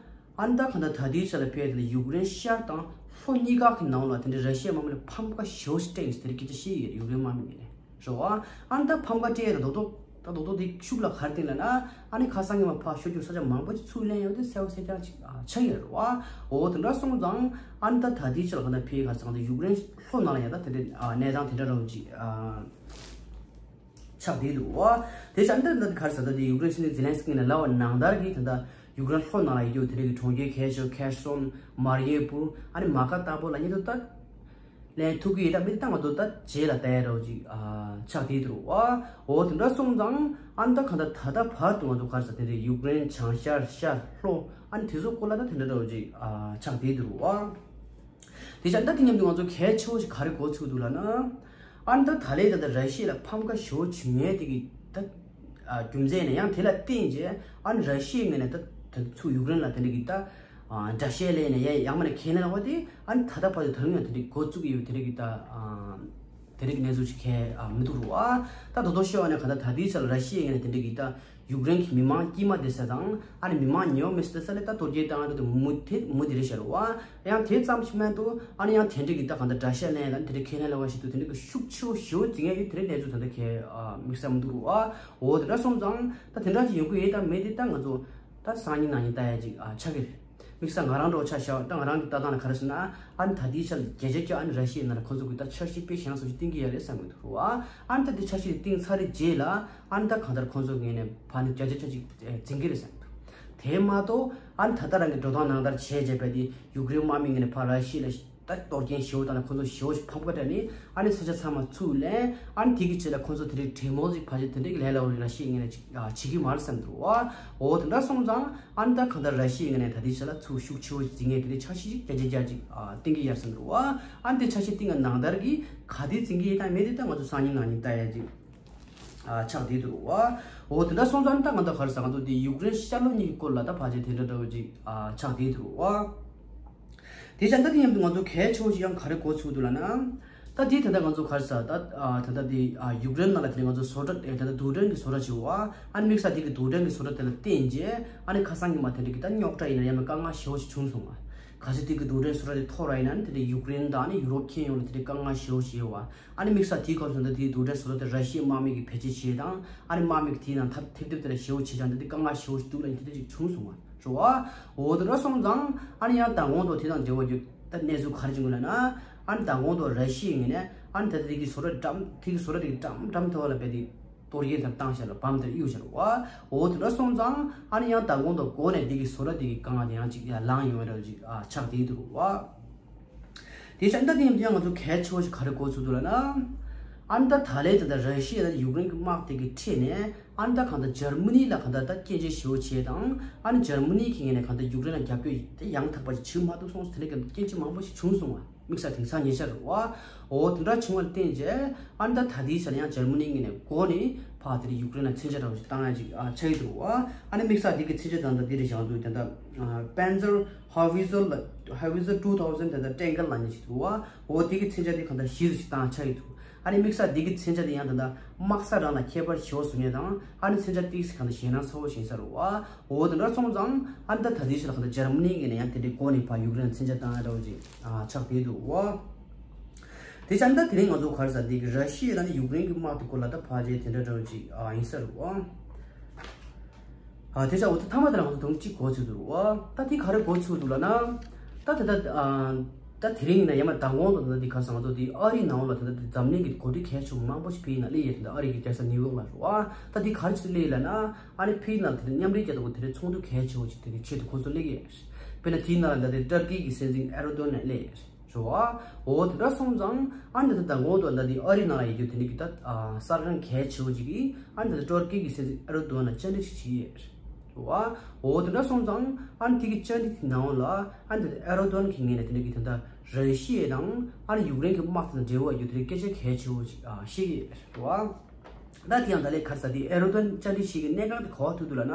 ཨ་ནི་ད་གང་ལྟར་ད་ལྟའི་ཆ་ལ་ཕར་དེ་ལ་ཡུཀ་རེན་ཤར་དང་ལྷོ་གཉིས་ཀ་གི་ནང་ལ་དེ་འདྲའི་ར་ཤི་ཡའི་དམག་མི་ལ་ཕམ་ཁ་ཞེ་པོ་ཞིག་སྤྲད་ཡོད་ཟེར་དེ་འདྲའི་སྐད་ཆ་བཤད་ཡོད་ཡུཀ་རེན་དམག་མི་ངོས་ནས། རེད་བ། ཨ་ནི་ད་ཕམ་ཁ་སྤྲད་ཡ་རྡོག་རྡོག་ད་རྡོག་རྡོག་དེ་ཤུགས་ལ་ག་རེ་བརྟེན་ལབ་ན། ཨ་ནི་ཁ་སང་ཉི་མ་ཕར་ཤོད་རྒྱུ་ས་ཆ་མང་པོ་ཅིག་ཚུར་ལེན་ཡོད་དེ་གསལ་པོ་གསལ་རྐྱང་ཅིག་ཨ་ཆགས་ཡོད་རེད་བ། འོ་དེ་འདྲ་སོང་ཙང་ཨ་ནི་ད་ད་ལྟའི་ཆ་ལ་གང་ལྟར་ཕར་ག་ཚང་དུ་ཡུཀ་རེན་ལྷོ་ནང་ལ་ཡང་ད་དེ་འདྲའི་ཨ་གནས་སྟངས་དེ་འདྲ་ར་བ་ཅིག་ཨ། ཆགས་བསྡད་འདུག་བ། དེ་ཆ་འདི་འདི་ག་རེ་ཟེར་ད་དེ་ཡུཀ་རེན་སྲིད་འཛིན་ཛེ་ལན་སི་ཀི་ནས་ལབ་པ་ནང་ལྟར་གྱི་ད་ལྟ་ཡུཀ་རེན་ལྷོ་ནང་ལ་ཡོད་དེ་རིགས་ཀྱི་གྲོང་ཁྱེར་གལ་ཆེ་ཁེར་སོན། མར་ཡེ་པུར། ཨ་ནི་མ་ཀ་ཏཱ་པོ་ལབ་མཁན་དེ་ད་ལེན་ཐུབ་ཀྱི་ཡོད་ད་མི་ད་ང་ཚོ་ད་རྗེས་ལ་ལྟ་ཡ་རོགས་ཅིག་ཨ་ཆགས་བསྡད་འདུག་བ། འོ་དེ་འདྲ་སོང་ཙང་ཨ་ནི་ད་ག་ད་ད་ད་བར་དུ་ང་ཚོ་ག་རེ་ཟེར་དེ་རིགས་ཡུཀ་རེན་བྱང་ཤར་ཤར་ལྷོ་ཨ་ནི་དེ་ཚོ་སྐོར་ལ་ད་དེ་འདྲ་རོགས་ཅིག་ཨ་ཆགས་བསྡད་འདུག་བ། དེ་ཆ་ད་དེ་མཉམ་དུ་ང་ཚོ་གལ་ཆེ་བོ་ཞིག་ག་རེ་གོ་ཚུགས་འདུག་ལབ་ན། ཨ་ནི་ད་ད་ལན་ད་ལྟ་ར་ཤི་ཡ་ལ་ཕམ་ཁ་ཞེ་པོ་བྱུང་ཡས་དེ་གི་ད་རྒྱུ་མཚན་ནི་ཡང་དེ་ལ་བརྟེན་རྗེས་ཨ་ནི་ར་ཤི་ཡའི་ངོས་ནས་ད་ད་ཚུར་ཡུཀ་རེན་ལ་དེ་འདྲ་གི་ད་དགྲ་ཤ་ལེན་ནས་ཡ་ཡང་མིན་ན་ཁས་ལེན་ལ་བ་དེ་ཨ་ནི་ད་ལྟ་བར་དུ་ད་རུང་ཡང་དེ་འདྲ་གི་འགོ་བཙུགས་ཀྱི་ཡོད་དེ་འདྲ་གི་ད་དེ་འདྲ་གི་གནས་ཚུལ་ཞིག་གལ་མི་འདུག་རུ་ཨ། ད་དོ་དོ་ཤོད་བ་ནས་ག་ད་ད་ལྟའི་ཆ་ལ་ར་ཤི་ཡའི་ངོས་ནས་དེ་འདྲ་གི་ད། ཡུཀ་རེན་གྱི་མི་མང་དཀྱུས་མ་བསྡད་ས་དང་ཨ་ནི་མི་མང་ཉེ་བ་མི་སྲིད་ས་ལས་ད་གཏོར་རྒྱག་བཏང་ཡ་དེ་མུ་དེ་མུ་དེ་རེད་ཤར་བ། ཡང་དེ་ཙམ་ཞིག་མ་གཏོགས་ཨ་ནི་ཡང་དེ་འདྲ་གི་ད་གང་ལྟར་དགྲ་ཤ་ལེན་ལ་དེ་འདྲ་ཁས་ལེན་ལ་བ་ཞིག་ཏུ་དེ་འདྲ་གི་ཤུགས་ཆེ་བོ་ཞེ་པོ་འཛིང་ཡ་ཡོད་དེ་འདྲའི་གནས་ཚུལ་ད་ལྟ་ཁས་དམིགས་བསལ་མི་འདུག་རུ་ཨ། འོ་དེ་འདྲ་སོང་ཙང་ད་དེ་འདྲ་ཅིག་ཡོང་གི་ཡོད་ད་མེད་དེ་ད་ང་ཚོ་ད་སང་ཉིན་གནངས་ཉིན་ལྟ་ཡ་ཅིག་ཨ་ཆགས་ཀྱི་རེད། དམིགས་བསལ་ང་རང་འདྲ་བོ་ཆ་བཞག་ད་ང་རང་གི་ལྟ་སྟངས་ལ་ག་རེ་ཟེར་ན། ཨ་ནི་ད་ལྟའི་ཆར་བརྒྱ་ཆ་བརྒྱ་ཨ་ནི་ར་ཤི་ཡའི་ནང་ལ་ཁོ་ཚོ་གི་ད་འཆར་གཞི་དཔེ་ཞན་སོ་ཞིག་བཏིང་གི་ཡོད་རེད་བསམ་གི་འདུག་རུ་ཨ། ཨ་ནི་ད་དེ་འཆར་གཞི་དེ་བཏིང་ཚར་རེད་རྗེས་ལ་ཨ་ནི་ད་གང་ལྟར་ཁོ་ཚོ་ངོས་ནས་ཕར་ནས་བརྒྱ་ཆ་བརྒྱ་ཅིག་འཛིང་གི་རེད་བསམ་གི་འདུག་དེ་མ་གཏོགས་ཨ་ནི་ད་ལྟ་རང་གི་འགྲོ་སྟངས་ནང་ལྟར་བྱས་བྱས་པ་དེ་ཡུཀ་རེན་དམག་མི་ངོས་ནས་ཕར་ར་ཤི་ཡ་ལ་ད་གཏོར་སྐྱོན་ཞེ་པོ་བཏང་ནས་ཁོ་ཚོ་ཞེ་པོ་ཞིག་ཕམ་ཁ་སྤྲད་ནས་ཨ་ནི་ས་ཆ་ཚང་མ་ཚུར་ལེན། ཨ་ནི་དེ་གི་རྗེས་ལ་ཁོ་ཚོ་དེ་རིང་གྲོས་མོལ་ཅིག་ཕལ་ཆེར་དེ་འདྲའི་ལས་སླ་བོ་ར་ཤི་ཡའི་ངོས་ནས་ཅིག་ཨ་བྱེད་ཀྱི་མ་རེད་བསམ་འདུག་བ། འོ་དེ་འདྲ་སོང་ཙང་ཨ་ནི་ད་གང་ལྟར་ར་ཤི་ཡའི་ངོས་ནས་ད་ལྟའི་ཆ་ལ་ཚུར་ཤུགས་ཆེ་བོ་ཞིག་འཛིང་ངེས་དེ་འདྲའི་འཆར་གཞི་ཅིག་བརྒྱ་ཆ་བརྒྱ་ཅིག་ཨ་བཏིང་གི་ཡོད་བསམ་འདུག་བ། ཨ་ནི་དེ་འཆར་གཞི་བཏིང་གི་ནང་ལྟར་གྱི་ག་དེ་འཛིང་གི་ཡོད་དང་མེད་དེ་ད་ང་ཚོ་སང་ཉིན་གནངས་ཉིན་ལྟ་ཡ་ཅིག་ཨ་ཆགས་བསྡད་འདུག་བ། འོ་དེ་འདྲ་སོང་ཙང་ཨ་ནི་ད་ང་ད་ག་རེ་ཟ་ང་ཚོ་དེ་ཡུཀ་རེན་ཤར་ལྷོ་གཉིས་ཀྱི་སྐོར་ལ་ད་ཕལ་ཆེར་དེ་འདྲ་འདྲ་བོ་ཅིག་ཨ་ཆགས་བསྡད་འདུག་བ། དེ་ཆ་ད་དེ་མཉམ་དུ་ང་ཚོ་གལ་ཆེ་བོ་ཞིག་ཡང་ག་རེ་གོ་ཚུགས་འདུག་ལབ་ན། ད་དེ་ད་ལྟ་ང་ཚོ་ག་རེ་ཟ་ད་ཨ་ད་ལྟ་དེ་ཨ་ཡུཀ་རེན་ནང་ལ་དེ་ང་ཚོ་བཟོ་གྲྭ་ཨེ་ད་ལྟ་རྡུལ་ཕྲན་གྱི་བཟོ་གྲྭ་བྱེད་བ། ཨ་ནི་དམིགས་བསལ་དེ་གི་རྡུལ་ཕྲན་གྱི་བཟོ་གྲྭ་དེ་ལ་བརྟེན་རྗེས་ཨ་ནི་ཁ་སང་ཉི་མ་དེ་འདྲ་གི་ད་རྙོག་དྲ་ཡིན་ན་ཡང་ན་དཀའ་ངལ་ཞེ་བོ་ཞིག་བྱུང་སོང་བ། གལ་སྲིད་དེ་གི་རྡུལ་ཕྲན་བཟོ་གྲྭ་དེ་འཐོར་བ་ཡིན་ན་ནི་དེ་འདྲ་ཡུཀ་རེན་དང་ཨ་ནི་ཡུ་རོབ་ཁྱོན་ཡོངས་ལ་དེ་འདྲ་དཀའ་ངལ་ཞེ་བོ་ཞིག་ཡོད་བ། ཨ་ནི་དམིགས་བསལ་དེའི་སྐབས་སུ་ད་དེའི་རྡུལ་ཕྲན་བཟོ་གྲྭ་དེ་ར་ཤི་ཡའི་དམག་མི་གིས་བེད་སྤྱོད་བྱས་དང་ཨ་ནི་དམག་མི་གིས་དེའི་ནང་ཐབས་ཐེབས་ཐེབས་དེ་ལ་ཞེ་བོ་བྱས་ཀྱང་དེ་འདྲ་ཅིག་བྱུང་སོང་བ། རེད་བ། འོ་དེ་འདྲ་སོང་ཙང་ཨ་ནི་ཡང་མདང་དགོང་དུ་དེ་དང་འབྲེལ་བ་རྒྱུ་ད་གནས་ཚུལ་ག་རེ་བྱུང་ལབ་ན། ཨ་ནི་མདང་དགོང་དུ་ར་ཤི་ཡའི་ངོས་ནས་ཨ་ནི་ད་ལྟ་དེ་གི་བཟོ་གྲྭ་འགྲམ་དེ་གི་བཟོ་གྲྭ་དེ་གི་འགྲམ་འགྲམ་དེ་བ་ལ་བས་དེ་གཏོར་སྐྱོན་དང་བཏང་བཞག་ལ་བམ་དེ་གཡུག་བཞག་བ། འོ་དེ་འདྲ་སོང་ཙང་ཨ་ནི་ཡང་མདང་དགོང་དུ་འགོ་ནས་དེ་གི་བཟོ་གྲྭ་དེ་གི་སྒང་ལ་དེ་ཡང་ཅིག་ཡར་ལངས་ཡོང་བའི་ར་ཅིག་ཨ་ཆགས་བསྡད་འདུག་བ། དེ་ཆ་ད་དེ་ཡང་དེ་ཡང་ང་ཚོ་གལ་ཆེ་བོ་ཞིག་ག་རེ་གོ་ཚུགས་འདུག་ལབ་ན། ཨ་ནི་ད་ད་ལན་དེ་ད་ར་ཤི་ཡ་དང་ཡུཀ་རེན་གྱི་དམག་དེ་གི་ཁྲིད་ནས་ཨ་ནི་ད་གང་ལྟར་འཇར་མ་ནི་ལ་གང་ལྟར་ད་སྐྱོན་བརྗོད་ཞེ་བོ་བྱས་དང་ཨ་ནི་འཇར་མ་ནི་གི་ངོས་ནས་གང་ལྟར་ཡུཀ་རེན་ལ་རྒྱབ་སྐྱོར་དེ་ཡང་དག་པ་ཞིག་བྱེད་མ་ཐུབ་སོང་ཟེར་དེ་འདྲ་གི་སྐྱོན་བརྗོད་མང་པོ་ཞིག་བྱུང་སོང་བ། དམིགས་བསལ་དེང་སང་ཉེ་ཆར་རེད་བ། འོ་དེ་འདྲ་བྱུང་བ་ལ་བརྟེན་རྗེས་ཨ་ནི་ད་ད་ལྟའི་ཆར་ཡང་འཇར་མ་ནི་ངོས་ནས་འགོ་ནས་ཕར་དེ་རིང་ཡུཀ་རེན་ལ་མཚོན་ཆ་འདྲ་བོ་ཞིག་བཏང་ཡ་ཅིག་ཨ་ཆགས་ཀྱི་འདུག་བ། ཨ་ནི་དམིགས་བསལ་དེ་གི་མཚོན་ཆ་དང་ད་དེ་རིང་ཞང་ཚོས་དེ་འདྲ་Panzer Howitzer ལ་Howitzer two thousand དེ་འདྲ་ཊེང་ཀར་ལབ་མཁན་ཞིག་འདུག་བ། འོ་དེ་གི་མཚོན་ཆ་དེ་གང་ལྟར་གཞི་རུ་ཞིག་བཏང་ཆགས་ཀྱི་འདུག་ཨ་ནི་དམིགས་བསལ་དེ་གི་མཚོན་ཆ་དེ་ཡང་ད་ལྟ་དམག་ས་རང་ལ་ཁྱད་པར་ཞེ་པོ་བཟོ་མཁན་དང་ཨ་ནི་མཚོན་ཆ་ཏོག་ཙམ་གང་ལྟར་ཞེད་སྣང་ཚ་བོ་ཞིག་ཡིན་ས་རེད་བ། འོ་དེ་འདྲ་སོང་ཙང་ཨ་ནི་ད་ད་ལྟའི་ཆར་ལ་གང་ལྟར་འཇར་མ་ནི་ངོས་ནས་ཡང་དེ་འདྲའི་སྒོ་ནས་ཕར་ཡུཀ་རེན་ལ་མཚོན་ཆ་བཏང་ཡ་འདྲ་བོ་ཅིག་ཨ་ཆགས་བསྡད་འདུག་བ། དེ་ཆ་ད་དེ་རིང་ང་ཚོ་ག་རེ་ཟ་འདི་གི་ར་ཤི་ཡ་དང་ཡུཀ་རེན་གྱི་དམག་དེ་སྐོར་ལ་ད་ཕལ་ཆེར་དེ་འདྲ་འདྲ་བོ་ཅིག་ཨ་ཡིན་ས་རེད་བ། ཨ་དེ་ཆ་འོ་ད་ཐ་མ་དེ་ལ་ང་ཚོ་དུང་གཅིག་གོ་ཚུལ་འདུག་བ། ད་དེ་ག་རེ་གོ་ཚུལ་འདུག་ལབ་ན། ད་དེ་ད་ཨ། ད་དེ་རིང་ཡིན་ན་ཡང་མ་མདང་དགོང་དུ་ད་འདི་ག་རེ་ཟ་ང་ཚོ་འདི་ཨ་རིའི་ནང་ལ་ད་ད་འཛམ་གླིང་གི་འགོ་ཁྲིད་གལ་ཆེ་བ་མང་པོ་ཞིག་ཕེབས་ཡིན་ན་སླེབས་ཡོད་ད་ཨ་རི་གི་རྒྱལ་ས་ནིའུ་ཡོག་ལ་རེད་བ། ད་འདི་ག་རེ་ཞིག་སླེབས་ཡོད་ལབ་ན་ཨ་ནི་ཕེབས་ཡིན་ན་དེ་མཉམ་འབྲེལ་རྒྱལ་ཚོགས་དེ་རིང་ཚོགས་འདུ་གལ་ཆེ་བ་ཞིག་དེ་གི་ཆེད་དུ་ཁོ་ཚོ་སླེབས་ཡོད། དཔེར་ན་དེའི་ནང་ལ་ད་དེ་ཏུར་ཀི་གི་སྲིད་འཛིན་ཨེར་ཌོ་གྷན་སླེབས་ཡོད། རེད་བ། འོ་དེ་འདྲ་སོང་ཙང་ཨ་ནི་ད་ལྟ་མདང་དགོང་དུ་ད་འདི་ཨ་རི་ནང་ལ་ཡོད་རྒྱུ་དེ་འདྲ་གི་ད་གསར་ཁང་གལ་ཆེ་བོ་ཅིག་གིས་ཨ་ནི་ད་ལྟ་ཏུར་ཀི་གི་སྲིད་འཛིན་ཨེར་ཌོ་གྷན་ལ་བཅར་འདྲི་ཞིག་བྱས་ཡོད་རེད་བ། འོ་དེ་འདྲ་སོང་ཙང་ཨ་ནི་དེ་གི་བཅར་འདྲི་དེ་ནང་ལ་ཨ་ནི་ད་ལྟ་ཨེར་ཌོ་གྷན་གི་ངོས་ནས་དེ་འདྲ་གི་ད་ལྟ་ར་ཤི་ཡ་དང་ཨ་ནི་ཡུཀ་རེན་གི་དམག་དེ་དང་འབྲེལ་བ་ཡོད་དེ་འདྲ་སྐད་ཆ་གལ་ཆེ་བོ་ཅིག་བཤད་ཀྱི་ཡོད་རེད་བ། ད་དེ་ཡང་ད་ལས་ག་རེ་ཟེར་དེ་ཨེར་ཌོ་གྷན་བཅར་འདྲི་ཞིག་གི་གནད་འགག་དེ་ག་པར་ཐུག་འདུག་ལབ་ན།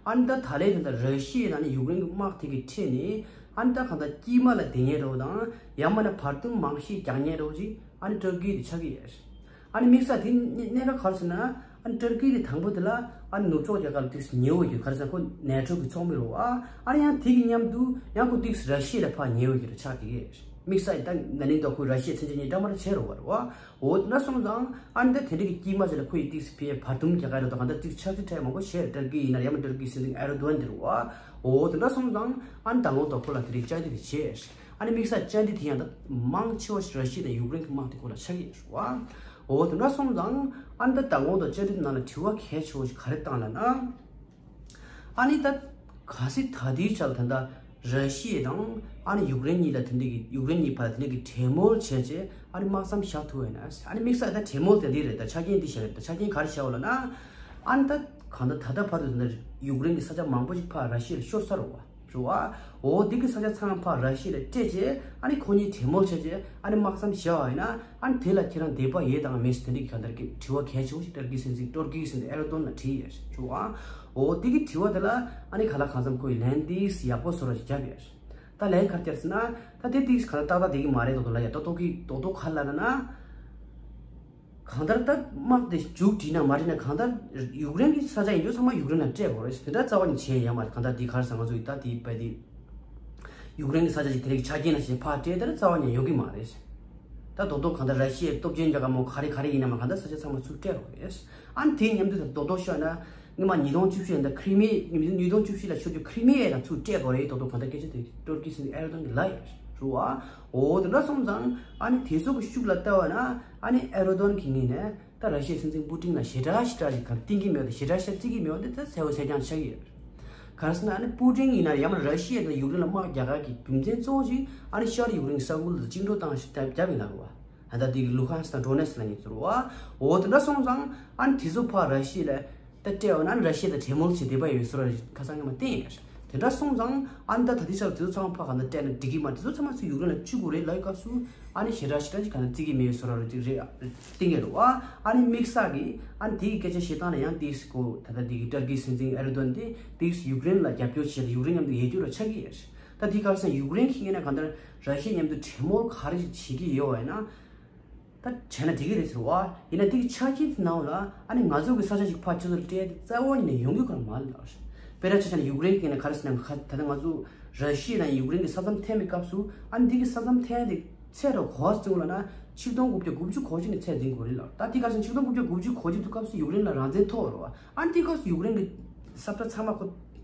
ཨ་ནི་ད་ད་ལས་ད་ལྟ་ར་ཤི་ཡ་དང་ནི་ཡུཀ་རེན་གྱི་དམག་དེ་གི་ཁྲོད་ནས་ཨ་ནི་ད་གང་ལྟར་དཀྱིལ་མ་ལ་བསྡད་མཁན་འདྲ་བོ་དང་ཡང་མིན་ན་བར་འདུམ་མང་ཤོས་རྒྱག་མཁན་འདྲ་བོ་ཅིག་ཨ་ནི་ཏུར་ཀི་དེ་ཆགས་ཀྱི་ཡོད་རེད། ཨ་ནི་དམིགས་བསལ་དེ་གནད་འགག་ག་རེ་ཟེར་ན་ཨ་ནི་ཏུར་ཀི་དེ་དང་པོ་དེ་ལ་ཨ་ནི་ནུབ་ཕྱོགས་རྒྱལ་ཁབ་ལ་ཏོག་ཙམ་ཉེ་བོ་ཡོད། ག་རེ་ཟེར་ན་ཁོ་ནེ་ཊོ་གི་ཚོགས་མི་རེད་བ། ཨ་ནི་ཡང་དེ་གི་མཉམ་དུ་ཡང་ཁོ་ཏོག་ཙམ་ར་ཤི་ཡ་ལ་ཕར་ཉེ་བོ་ཡོད་རེད་ཆགས་ཀྱི་ཡོད་རེད། དམིགས་བསལ་ད་ན་ནིང་ད་ཁོ་ར་ཤི་ཡའི་མཚོན་ཆ་གཉིས་འདྲ་མི་འདྲ་བྱས་རེད་བ། འོ་དེ་འདྲ་སོང་ཙང་ཨ་ནི་ད་དེ་འདྲ་གི་དཀྱིལ་མ་ཅིག་ལ་ཁོ་ཡིས་ཏོག་ཙམ་ཕར་བར་འདུམ་རྒྱག་ག་རེད་དོ། གང་ལྟར་ཏོག་ཙམ་ཆབ་སྲིད་ཐད་མང་པོ་བྱས་རེད། ཏུར་ཀི་ཡིན་ན་ཡང་མིན་ན་ཏུར་ཀི་སྲིད་འཛིན་ཨེར་ཌོ་གྷན་དེ་རེད་བ། འོ་དེ་འདྲ་སོང་ཙང་ཨ་ནི་མདང་དགོང་ད་ཁོ་ལ་དེ་རིང་བཅར་འདྲི་དེ་བྱས། ཨ་ནི་དམིགས་བསལ་བཅར་འདྲི་དེ་ཡང་ད་མང་ཆེ་བ་ཞིག་ར་ཤི་ཡ་དང་ཡུཀ་རེན་གྱི་དམག་དེ་ཁོ་ལ་ཆགས་ཀྱི་ཡོད་རེད་བ། འོ་དེ་འདྲ་སོང་ཙང་ཨ་ནི་ད་མདང་དགོང་ད་བཅར་འདྲི་དེ་ནང་ལ་དྲི་བ་གལ་ཆེ་བ་ཞིག་ག་རེ་བཏང་ལབ་ན། ཨ་ནི་ད་གལ་སྲིད་ད་ལྟའི་ཆར་ད་ལྟ་ར་ཤི་ཡ་དང་ཨ་ནི་ཡུཀ་རེན་གཉིས་ལ་དེ་འདྲ་གི་ཡུཀ་རེན་གཉིས་བར་དེ་འདྲ་གི་གྲོས་མོལ་བྱས་རྗེས་ཨ་ནི་དམག་མཚམས་བཞག་ཐུབ་པ་ཡིན་ན། ཨ་ནི་དམིགས་བསལ་ད་གྲོས་མོལ་དེ་འདི་རེད། ད་ཆ་རྐྱེན་འདི་བཞག་རེད། ད་ཆ་རྐྱེན་ག་རེ་བཞག་པ་ལབ་ན། ཨ་ནི་ད་གང་ལྟར་ད་ལྟ་བར་དུ་ད་ལྟ་ཡུཀ་རེན་གྱི་ས་ཆ་མང་པོ་ཞིག་ཕར་ར་ཤི་ཡ་ལ་ཤོར་ཚར་རེད་བ། རེད་བ། འོ་འདི་གི་ས་ཆ་ཚང་མ་ཕར་ར་ཤི་ཡ་ལ་སྤྲད་རྗེས་ཨ་ནི་ཁོ་གཉིས་གྲོས་མོལ་བྱས་རྗེས་ཨ་ནི་དམག་མཚམས་བཞག་པ་ཡིན་ན། ཨ་ནི་དེ་ལ་ཁྱེད་རང་འདོད་པ་ཡོད་དང་མེད་ཟེར་དེ་འདྲའི་གང་ལྟར་གྱི་དྲི་བ་གལ་ཆེ་བོ་ཞིག་ཏུར་ཀི་སྲིད་འཛིན་ཏུར་ཀི་སྲིད་འཛིན་ཨེར་ཌོ་གྷན་ལ་དྲིས་ཡོད་རེད། འོ་དེ་གི་དྲི་བ་དེ་ལ་ཨ་ནི་གང་ལ་གང་འཚམ་ཁོ་ཡིས་ལན་དེ་ཡག་པོ་བཟོ་རོགས་ཞིག་བརྒྱབ་ཡོད་རེད། ད་ལན་ག་རེ་བརྒྱབ་ཟེར་ན། ད་དེ་དེ་གང་ལྟར་ཏག་ཏག་བསྡད་ཀྱི་མ་རེད། རྡོག་རྡོག་ལབ་ཡ། ད་རྡོག་རྡོག་གི་རྡོག་རྡོག་ག་རེ་ལབ་ན། གང་ལྟར་ད་དམག་དེ་མཇུག་སྒྲིལ་ན་མ་སྒྲིལ་ན་གང་ལྟར་ཡུཀ་རེན་གྱི་ས་ཆ་ཡིན་དུས་ཚང་མ་ཡུཀ་རེན་ལ་སྤྲད་དགོས་རེད། དེ་འདྲ་རྩ་བ་ནས་བྱས་ཡོད་མ་རེད། གང་ལྟར་དེ་ག་རེ་ཟེར་ང་ཚོ་ཡི་ད་དེ་བས་དེ། ཡུཀ་རེན་གྱི་ས་ཆ་ཞིག་དེ་རིགས་ཆ་རྐྱེན་ལ་ཞེན་ཕར་སྤྲད་དེ་རྩ་བ་ནས་ཡོང་གི་མ་རེད། ད་རྡོག་རྡོག་གང་ལྟར་ར་ཤི་ཡའི་སྟོབས་ཆེན་རྒྱལ་ཁབ་མོ་ག་རེ་ག་རེ་ཡིན་ན་མ་གང་ལྟར་ས་ཆ་ཚང་མ་ཚུར་སྤྲད་དགོས་རེད། ཨ་ནི་དེའི་མཉམ་དུ་ད་རྡོག་རྡོག་ཤོད་ན། སྔོན་མ་ཉིས་སྟོང་བཅུ་བཞི་ཡིན་ད་ཁི་རི་མི་ཡ། ཉིས་སྟོང་བཅུ་བཞི་ལ་ཤོར་རྒྱུ་ཁི་རི་མི་ཡ་ཡང་ཚུར་སྤྲད་དགོས་རེད། རྡོག་རྡོག་གང་ལྟར་སྐད་ཆ་དེ་ཏུར་ཀི་སྲིད་འཛིན་ཨེར་ཌོ་གྷན་གྱིས་ལབ་ཡོད་རེད་བ། འོ་དེ་འདྲ་སོང་ཙང་ཨ་ནི་དེ་ཚོ་གི་ཤུགས་ལ་ལྟ་བ་ན་ཨ་ནི་ཨེར་ཌོ་གྷན་གྱི་ངོས་ནས་ད་ར་ཤི་ཡའི་སྲིད་འཛིན་པུ་ཏིན་ལ་ཞེ་དྲག་ཞེ་དྲག་ཞིག་གང་བསྟུན་གྱི་མེད་པ་དང་ཞེ་དྲག་ཞེ་དྲག་བརྩི་གི་མེད་པ་དེ་ད་གསལ་པོ་གསལ་རྐྱང་ཆགས་ཀྱི་ཡོད་རེད། ག་རེ་ཟེར་ན་ཨ་ནི་པུ་ཏིན་ཡིན་ན་ཡང་མིན་ན་ར་ཤི་ཡ་དང་ཡུཀ་རེན་ལ་དམག་རྒྱག་ག་གི་རྒྱུ་མཚན་གཙོ་བོ་ཞིག་ཨ་ནི་ཤར་ཡུཀ་རེན་གྱི་ས་ཁུལ་དུ་བཅིངས་འགྲོལ་བཏང་ཞིག་བརྒྱབ་ཡིན་ལ་རུ་བ། ད་ལྟ་དེ་གི་ལུ་ཧན་སི་དང་ཌོ་ནེ་སི་ལབ་མཁན་ཚོ་རུ་བ། འོ་དེ་འདྲ་སོང་ཙང་ཨ་ནི་དེ་ཚོ་ཕར་ར་ཤི་ཡ་ལ་ད་སྤྲད་པ་ན་ཨ་ནི་ར་ཤི་ཡ་དང་གྲོས་མོལ་བྱེད་འདོད་པ་ཡོད་བཟོ་འདྲ་ཁ་སང་སྔོན་མ་བསྟན་ཡོད་རེད། དེ་འདྲ་སོང་ཙང་ཨ་ནི་ད་ད་ལྟའི་ཆར་དེ་ཚོ་ཚང་མ་ཕར་ག་ན་སྤྲད་ན་འགྲིག་གི་མ་རེད། དེ་ཚོ་ཚང་མ་ཚུར་ཡུཀ་རེན་ལ་བཅུག་དགོས་རེད་ལབ་པའི་སྐབས་སུ་ཨ་ནི་ཞེ་དྲག་ཞེ་དྲག་ཅིག་ག་ན་བརྩི་གི་མེད་བཟོ་འདྲ་རུ་ཅིག་རེད་བསྟན་གྱི་རེད་བ། ཨ་ནི་དམིགས་བསལ་གྱི་ཨ་ནི་དེ་གི་སྐད་ཆ་བཤད་སྟངས་ལ་ཡང་དེས་གོ་ད་ལྟ་དེ་གི་ཏུར་ཀི་སྲིད་འཛིན་ཨེར་ཌོ་གྷན་དེ་དེས་ཡུཀ་རེན་ལ་རྒྱབ་སྐྱོར་བྱས་ཏེ་ཡུཀ་རེན་མཉམ་དུ་ཡོད་རྒྱུ་རུ་ཆགས་ཀྱི་ཡོད་རེད། ད་དེ་ག་རེ་ཟེར་ན་ཡུཀ་རེན་གྱི་ངོས་ནས་གང་ལྟར་ར་ཤི་ཡ་མཉམ་དུ་གྲོས་མོལ་ག་རེ་ཞིག་བྱེད་ཀྱི་ཡོད་པ་ཡིན་ན། ད་བྱས་ན་འགྲིག་གི་རེད་ཟེར་བ། ཡིན་ན་དེ་གི་ཆ་རྐྱེན་དེ་ནང་ལ་ཨ་ནི་ང་ཚོ་གི་ས་ཆ་ཞིག་ཕར་ཕྱི་ཚུར་སྤྲད་དེ་རྩ་བ་ཉིད་ནས་ཡོང་རྒྱུ་གང་མ་རེད་ལ། དཔེར་ན་ཆ་བཞག་ན་ཡུཀ་རེན་གྱི་ནས་ག་རེ་ཟེར་ན་ད་ལྟ་ང་ཚོ་ར་ཤི་ཡ་དང་ཡུཀ་རེན་གྱི་ས་མཚམས་འཐེན་པའི་སྐབས་སུ་ཨ་ནི་དེ་གི་ས་མཚམས་འཐེན་དེ་ཚད་རོ་གོ་བ་བརྩི་ལ་ན་ཆིག་སྟོང་དགུ་བརྒྱ་དགུ་བཅུ་གོ་གཅིག་ནས་ཚད་འཛིན་དགོས་རེད་ལ། ད་དེ་ག་རེ་ཟེར་ན་ཆིག་སྟོང་དགུ་བརྒྱ་དགུ་བཅུ་གོ་གཅིག་དུས་སྐབས་སུ་ཡུཀ་རེན་ལ་རང་བཙན་ཐོབ་རོ། ཨ་ནི་དེ་སྐབས་སུ་ཡུཀ་རེན་གྱི་ས་ཁྲ་ཚང་མ་ཁོ་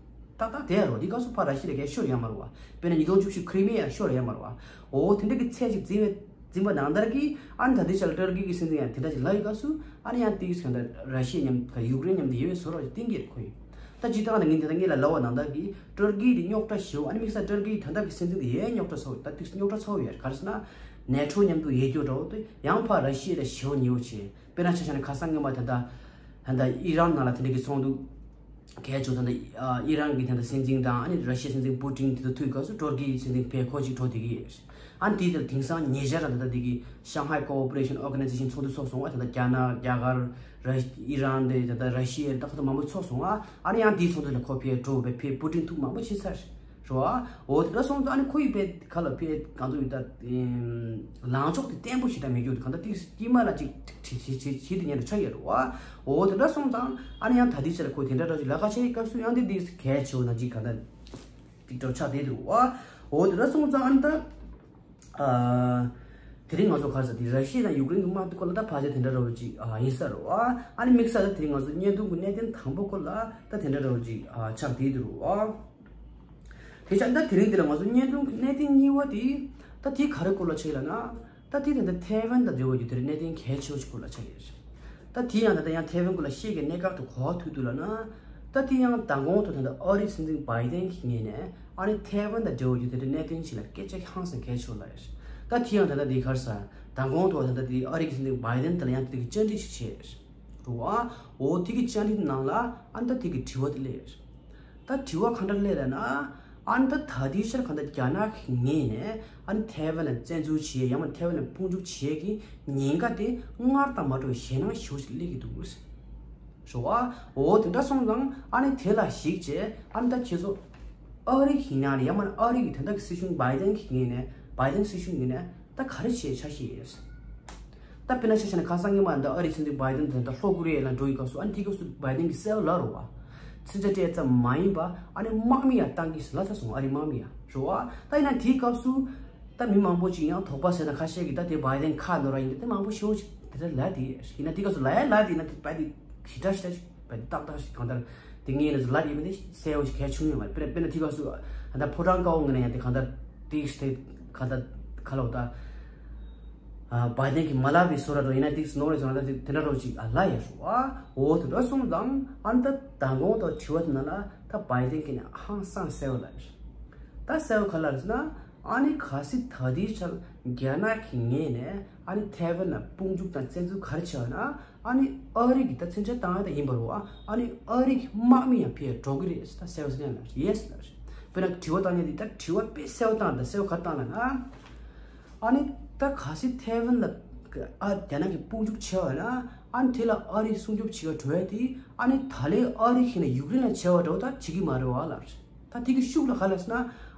ཏག་ཏག་དེ་ཡ་རོ། དེ་སྐབས་སུ་ཕར་ར་ཤི་ཡ་ལ་གས་ཤོར་ཡ་མ་རོ་བ། དཔེར་ན་ཉིས་སྟོང་བཅུ་བཞི་ཁི་རི་མི་ཡ་ཤོར་ཡ་མ་རོ་བ། འོ་དེ་འདྲ་གི་ཚད་ཅིག་འཛིན་པའི་འཛིན་པ་ནང་ལྟར་གྱི་ཨ་ནི་ད་ལྟའི་ཆར་ལ་ཏུར་ཀི་གི་སྲིད་འཛིན་ཡང་དེ་འདྲ་ཅིག་ལབ་ཡོད་སྐབས་སུ་ཨ་ནི་ཡང་དེའི་སྐབས་འདི་ར་ཤི་ཡ་མཉམ་ཡུཀ་རེན་མཉམ་དུ་ཡོད་པའི་བཟོ་འདྲ་ཅིག་བསྟན་གྱི་རེད་ཁོ་ཡིས། ད་སྤྱིར་བཏང་ནས་ངས་འདི་ལྟར་ངས་ལ་ལབ་པ་ནང་ལྟར་གྱི་ཏུར་ཀི་དེ་རྙོག་དྲ་ཞེ་པོ། ཨ་ནི་དམིགས་བསལ་ཏུར་ཀི་ད་ལྟ་གི་སྲིད་འཛིན་དེ་ཡས་རྙོག་དྲ་ཚ་པོ། ད་དུས་རྙོག་དྲ་ཚ་པོ་ཡོད་རེད། ག་རེ་ཟེར་ན་ནེ་ཊོ་མཉམ་དུ་ཡོད་རྒྱུ་འདྲ་པོ་དེ་ཡང་ཕར་ར་ཤི་ཡ་ལ་ཞེ་པོ་ཉེ་པོ་བྱས། དཔེར་ན་ཆ་བཞག་ན་ཁ་སང་སྔོན་མ་ད་ལྟ་ད་ལྟ་ཨི་རན་ནང་ལ་དེ་འདྲ་གི་ཚོགས་འདུ་གལ་ཆེ་ད་ལྟ་ཨི་རན་གྱི་ད་ལྟ་སྲིད་འཛིན་དང་ཨ་ནི་ར་ཤི་ཡའི་སྲིད་འཛིན་པུ་ཏིན་དེ་ཚོ་ཐུག་སྐབས་སུ་ཏུར་ཀི་ཡི་སྲིད་འཛིན་ཕར་ཁོ་གཅིག་འགྲོ་བསྡད་ཀྱི་ཡོད། ཨ་ནི་དེ་ལྟར་དེང་སང་ཉེ་ཆར་ད་ལྟ་དེ་གི་Shanghai Cooperation Organization ཚོགས་འདུ་ཚོགས་སོང་བ། ད་ལྟ་རྒྱ་ནག་རྒྱ་གར་ར་ཨི་རན་དེ་ད་ལྟ་ར་ཤི་ཡ་ད་ཁོ་ཚོ་མང་པོ་ཚོགས་སོང་བ། ཨ་ནི་ཡང་དེའི་ཚོགས་འདུ་ལ་ཁོ་ཕར་འགྲོ་བའི་ཕར་པུ་ཏིན་ཐུག་མང་པོ་བྱས་ཚར། རེད་བ། འོ་དེ་འདྲ་སོང་ཙང་ཨ་ནི་ཁོ་ཡི་པའི་ཁ་ལ་ཕའི་གང་ཚོ་ཡོད་ད། ལངས་ཕྱོགས་དེ་བརྟན་པོ་ཞིག་ད་མེད་རྒྱུ་དེ་གང་ལྟར་ཏིག་དཀྱིལ་མ་ལ་ཅིག་བྲིས་བྲིས་བྲིས་བྲིས་དེ་ཉན་དུ་ཆགས་ཡོད་རེད་བ། འོ་དེ་འདྲ་སོང་ཙང་ཨ་ནི་ཡང་ད་ལྟའི་ཆ་ལ་ཁོ་དེ་འདྲ་འདྲ་ཞིག་ལ་ཁ་ཆེ་སྐབས་སུ་ཡང་དེ་དེ་གལ་ཆེ་བ་ན་ཅིག་གང་ལྟར་ཏིག་ཏོ་ཆགས་བསྡད་འདུག་བ། འོ་དེ་འདྲ་སོང་ཙང་ཨ་ནི་ད། དེ་རིང་ང་ཚོ་ག་རེ་ཟེར་དེ་ར་ཤི་ཡ་དང་ཡུཀ་རེན་གྱི་དམག་དེ་སྐོར་ལ་ད་ཕལ་ཆེར་དེ་འདྲ་འདྲ་བོ་ཅིག་ཡིན་ས་རེད་བ། ཨ་ནི་དམིགས་བསལ་ད་དེ་རིང་ང་ཚོ་བརྙན་ཐུང་གི་གནད་དོན་དང་པོ་སྐོར་ལ་ད་དེ་འདྲ་འདྲ་བོ་ཅིག་ཆགས་བསྡད་འདུག་བ། དེ་ཆ་ད་དེ་རིང་འདི་ལ་ང་ཚོ་བརྙན་ཐུང་གི་གནད་དོན་གཉིས་པ་དེ་ད་དེ་ག་རེ་སྐོར་ལ་ཆགས་ལབ་ན། ད་དེ་ད་ལྟ་ཐའེ་ཝན་དང་འབྲེལ་བ་ཡོད་དེ་རིང་གནད་དོན་གལ་ཆེ་བ་ཞིག་སྐོར་ལ་ཆགས་ཡོད་རེད། ད་དེ་ཡང་ད་ལྟ་ཡང་ཐའེ་ཝན་སྐོར་ལ་བཤད་མཁན་གནད་འགག་དེ་ག་པར་ཐུག་འདུག་ལབ་ན། ད་དེ་ཡང་མདང་དགོང་ཐོག་ད་ལྟ་ཨ་རིའི་སྲིད་འཛིན་བྷའི་ཏན་གྱི་ངོས་ནས་ཨ་ནི་ཐའེ་ཝན་དང་འབྲེལ་བ་ཡོད་དེ་རིང་གནད་དོན་ཞིག་ལ་སྐད་ཆ་ཧང་སང་གལ་ཆེ་བ་ལབ་ཡོད་རེད། ད་དེ་ཡང་ད་ལྟ་དེ་ག་རེ་ཟེར། མདང་དགོང་ཐོག་ད་ལྟ་དེ་ཨ་རི་གི་སྲིད་འཛིན་བྷའི་ཌེན་དེ་ལ་ཡང་དེ་གི་བཅར་འདྲི་ཞིག་བྱས་རེད་བ། འོ་དེ་གི་བཅར་འདྲི་ནང་ལ་ཨ་ནི་ད་དེ་གི་དྲི་བ་དེ་སླེབས་རེད། ད་དྲི་བ་ག་འདྲ་སླེབས་རེད་ན། ཨ་ནི་ད་ད་ལྟའི་ཆར་གང་ལྟར་རྒྱ་ནག་གི་ངོས་ནས་ཨ་ནི་ཐའེ་ཝན་ལ་བཙན་འཛུལ་བྱེད་ཡང་མིན་ཐའེ་ཝན་ལ་དཔུང་འཇུག་བྱེད་ཀྱི་ཉེན་ཁ་དེ་སྔར་དང་མ་འདྲ་བའི་ཞེད་སྣང་ཞེ་པོ་ཞིག་སླེབས་ཀྱི་འདུག་ཟེར། རེད་བ། འོ་དེ་འདྲ་སོང་ཙང་ཨ་ནི་དེ་ལ་གཞིགས་བྱས་ཨ་ནི་ད་ཁྱེད་ཚོ་ཨ་རི་གི་ནང་ནས་ཡང་མིན་ཨ་རི་གི་དེ་འདྲ་གི་སྲིད་གཞུང་བྷའི་ཌེན་གི་ངོས་ནས་བྷའི་ཌེན་སྲིད་གཞུང་ངོས་ནས་ད་ག་རེ་བྱས་འཆར་གཞི་ཡོད། ད་དཔེར་ན་ཆ་བཞག་ན་ཁ་སང་ཉི་མ་འདི་ཨ་རིའི་སྲིད་འཛིན་བྷའི་ཌེན་དེ་འདྲ་ལྷོ་ཀོ་རི་ཡ་ལ་འགྲོ་ཡི་སྐབས་སུ་ཨ་ནི་དེའི་སྐབས་སུ་བྷའི་ཌེན་གྱིས་གསལ་པོ་ལབ་རེད་བ། མཚོན་ཆ་སྤྲད་ཙམ་མ་ཡིན་པ་ཨ་ནི་དམག་མི་ཡང་བཏང་གི་ཟེར་ལབ་ཚར་སོང་། ཨ་རིའི་དམག་མི་ཡང་རེད་བ། ད་ཡིན་ན་དེའི་སྐབས་སུ་ད་མི་མང་པོ་ཅིག་ཡང་དོགས་པ་ཟེར་ན་ཁ་ཤས་ཀྱིས་ད་དེ་བྷའི་ཌེན་ཁ་ནོར་བ་ཡིན་ད་དེ་མང་པོ་ཤོད་ཅིག་དེ་འདྲ་ལབ་དེ་ཡིན་ན་དེའི་སྐབས་སུ་ལབ་ཡ་ལབ་དེ་ཡིན་ན་དེ་བྷའི་ཌེན་ཞེ་དྲག་ཞེ་དྲག་ཞིག་བྷའི་ཌེན་ཏག་ཏག་ཞིག་གང་ལྟར་དེ་ངས་ནས་ལབ་ཡིན་པ་དེ་གསལ་པོ་ཞིག་གལ་ཆུང་ཡོད་མ་རེད། དཔེར་ན་དཔེར་ན་དེའི་སྐབས་སུ་ད་ཕོ་བྲང་དཀར་པོ་ངོས་ནས་ཡང་དེ་གང་ལྟར་དེ་ཞིག་དེ་གང་ལྟར་ཁ་ལོ་ད། བྷའི་ཌེན་གྱིས་མ་ལབ་པའི་བཟོ་འདྲ་འགྲོ་ཡིན་ན་ཏིག་ནོར་རེ་བཟོ་ན་ད་དེ་འདྲ་འགྲོ་ཅིག་ཨ་ལ་ཡ་ཧྲུ་ཨ། འོ་དེ་འདྲ་སོང་ཙང་ཨ་ནི་ད་མདང་དགོང་དང་དྲི་བ་དེ་ན་ལ་ད་བྷའི་ཌེན་གྱིས་ནས་ཧང་སང་གསལ་བོ་ལ་རེད། ད་གསལ་བོ་ག་ལ་རེད་ཟེར་ན་ཨ་ནི་གལ་སྲིད་ད་ལྟའི་ཆར་རྒྱ་ནག་གི་ངོས་ནས་ཨ་ནི་ཐའེ་ཝན་ལ་དཔུང་འཇུག་དང་བཙན་འཛུལ་ག་རེ་བྱས་པ་ན་ཨ་ནི་ཨ་རི་གི་ད་མཚོན་ཆ་བཏང་ཡ་ད་ཡིན་པ་རུ་ཨ་ཨ་ནི་ཨ་རི་གི་དམག་མི་ཡང་ཕེ་འགྲོ་གི་རེད་ད་གསལ་བོ་ཟེར་ན་ལ་ཡེ་སི་ལ་རེད། དཔེར་ན་དྲི་བ་བཏང་ཡ་དེ་ད་དྲི་བ་དཔེ་གསལ་བོ་བཏང་ད་གསལ་བོ་ག་རེ་བཏང་ལ་ན། ཨ་ནི་ད་གལ་སྲིད་ཐའེ་ཝན་ལ་ཨ་རྒྱ་ནག་གིས་དཔུང་འཇུག་བྱས་པ་ན་ཨ་ནི་དེ་ལ་ཨ་རིས་སྲུང་སྐྱོབ་བྱེད་པར་འགྲོ་ཡ་དེ་ཨ་ནི་ད་ལན་ཨ་རི་ཁྱེད་ནས་ཡུཀ་རེན་ལ་བྱས་པ་འདྲ་བོ་ད་བྱེད་ཀྱི་མ་རེད་བ་ལ། ད་དེ་གི་ཤུགས་ལ་ག་ལ་ཟེར་ན་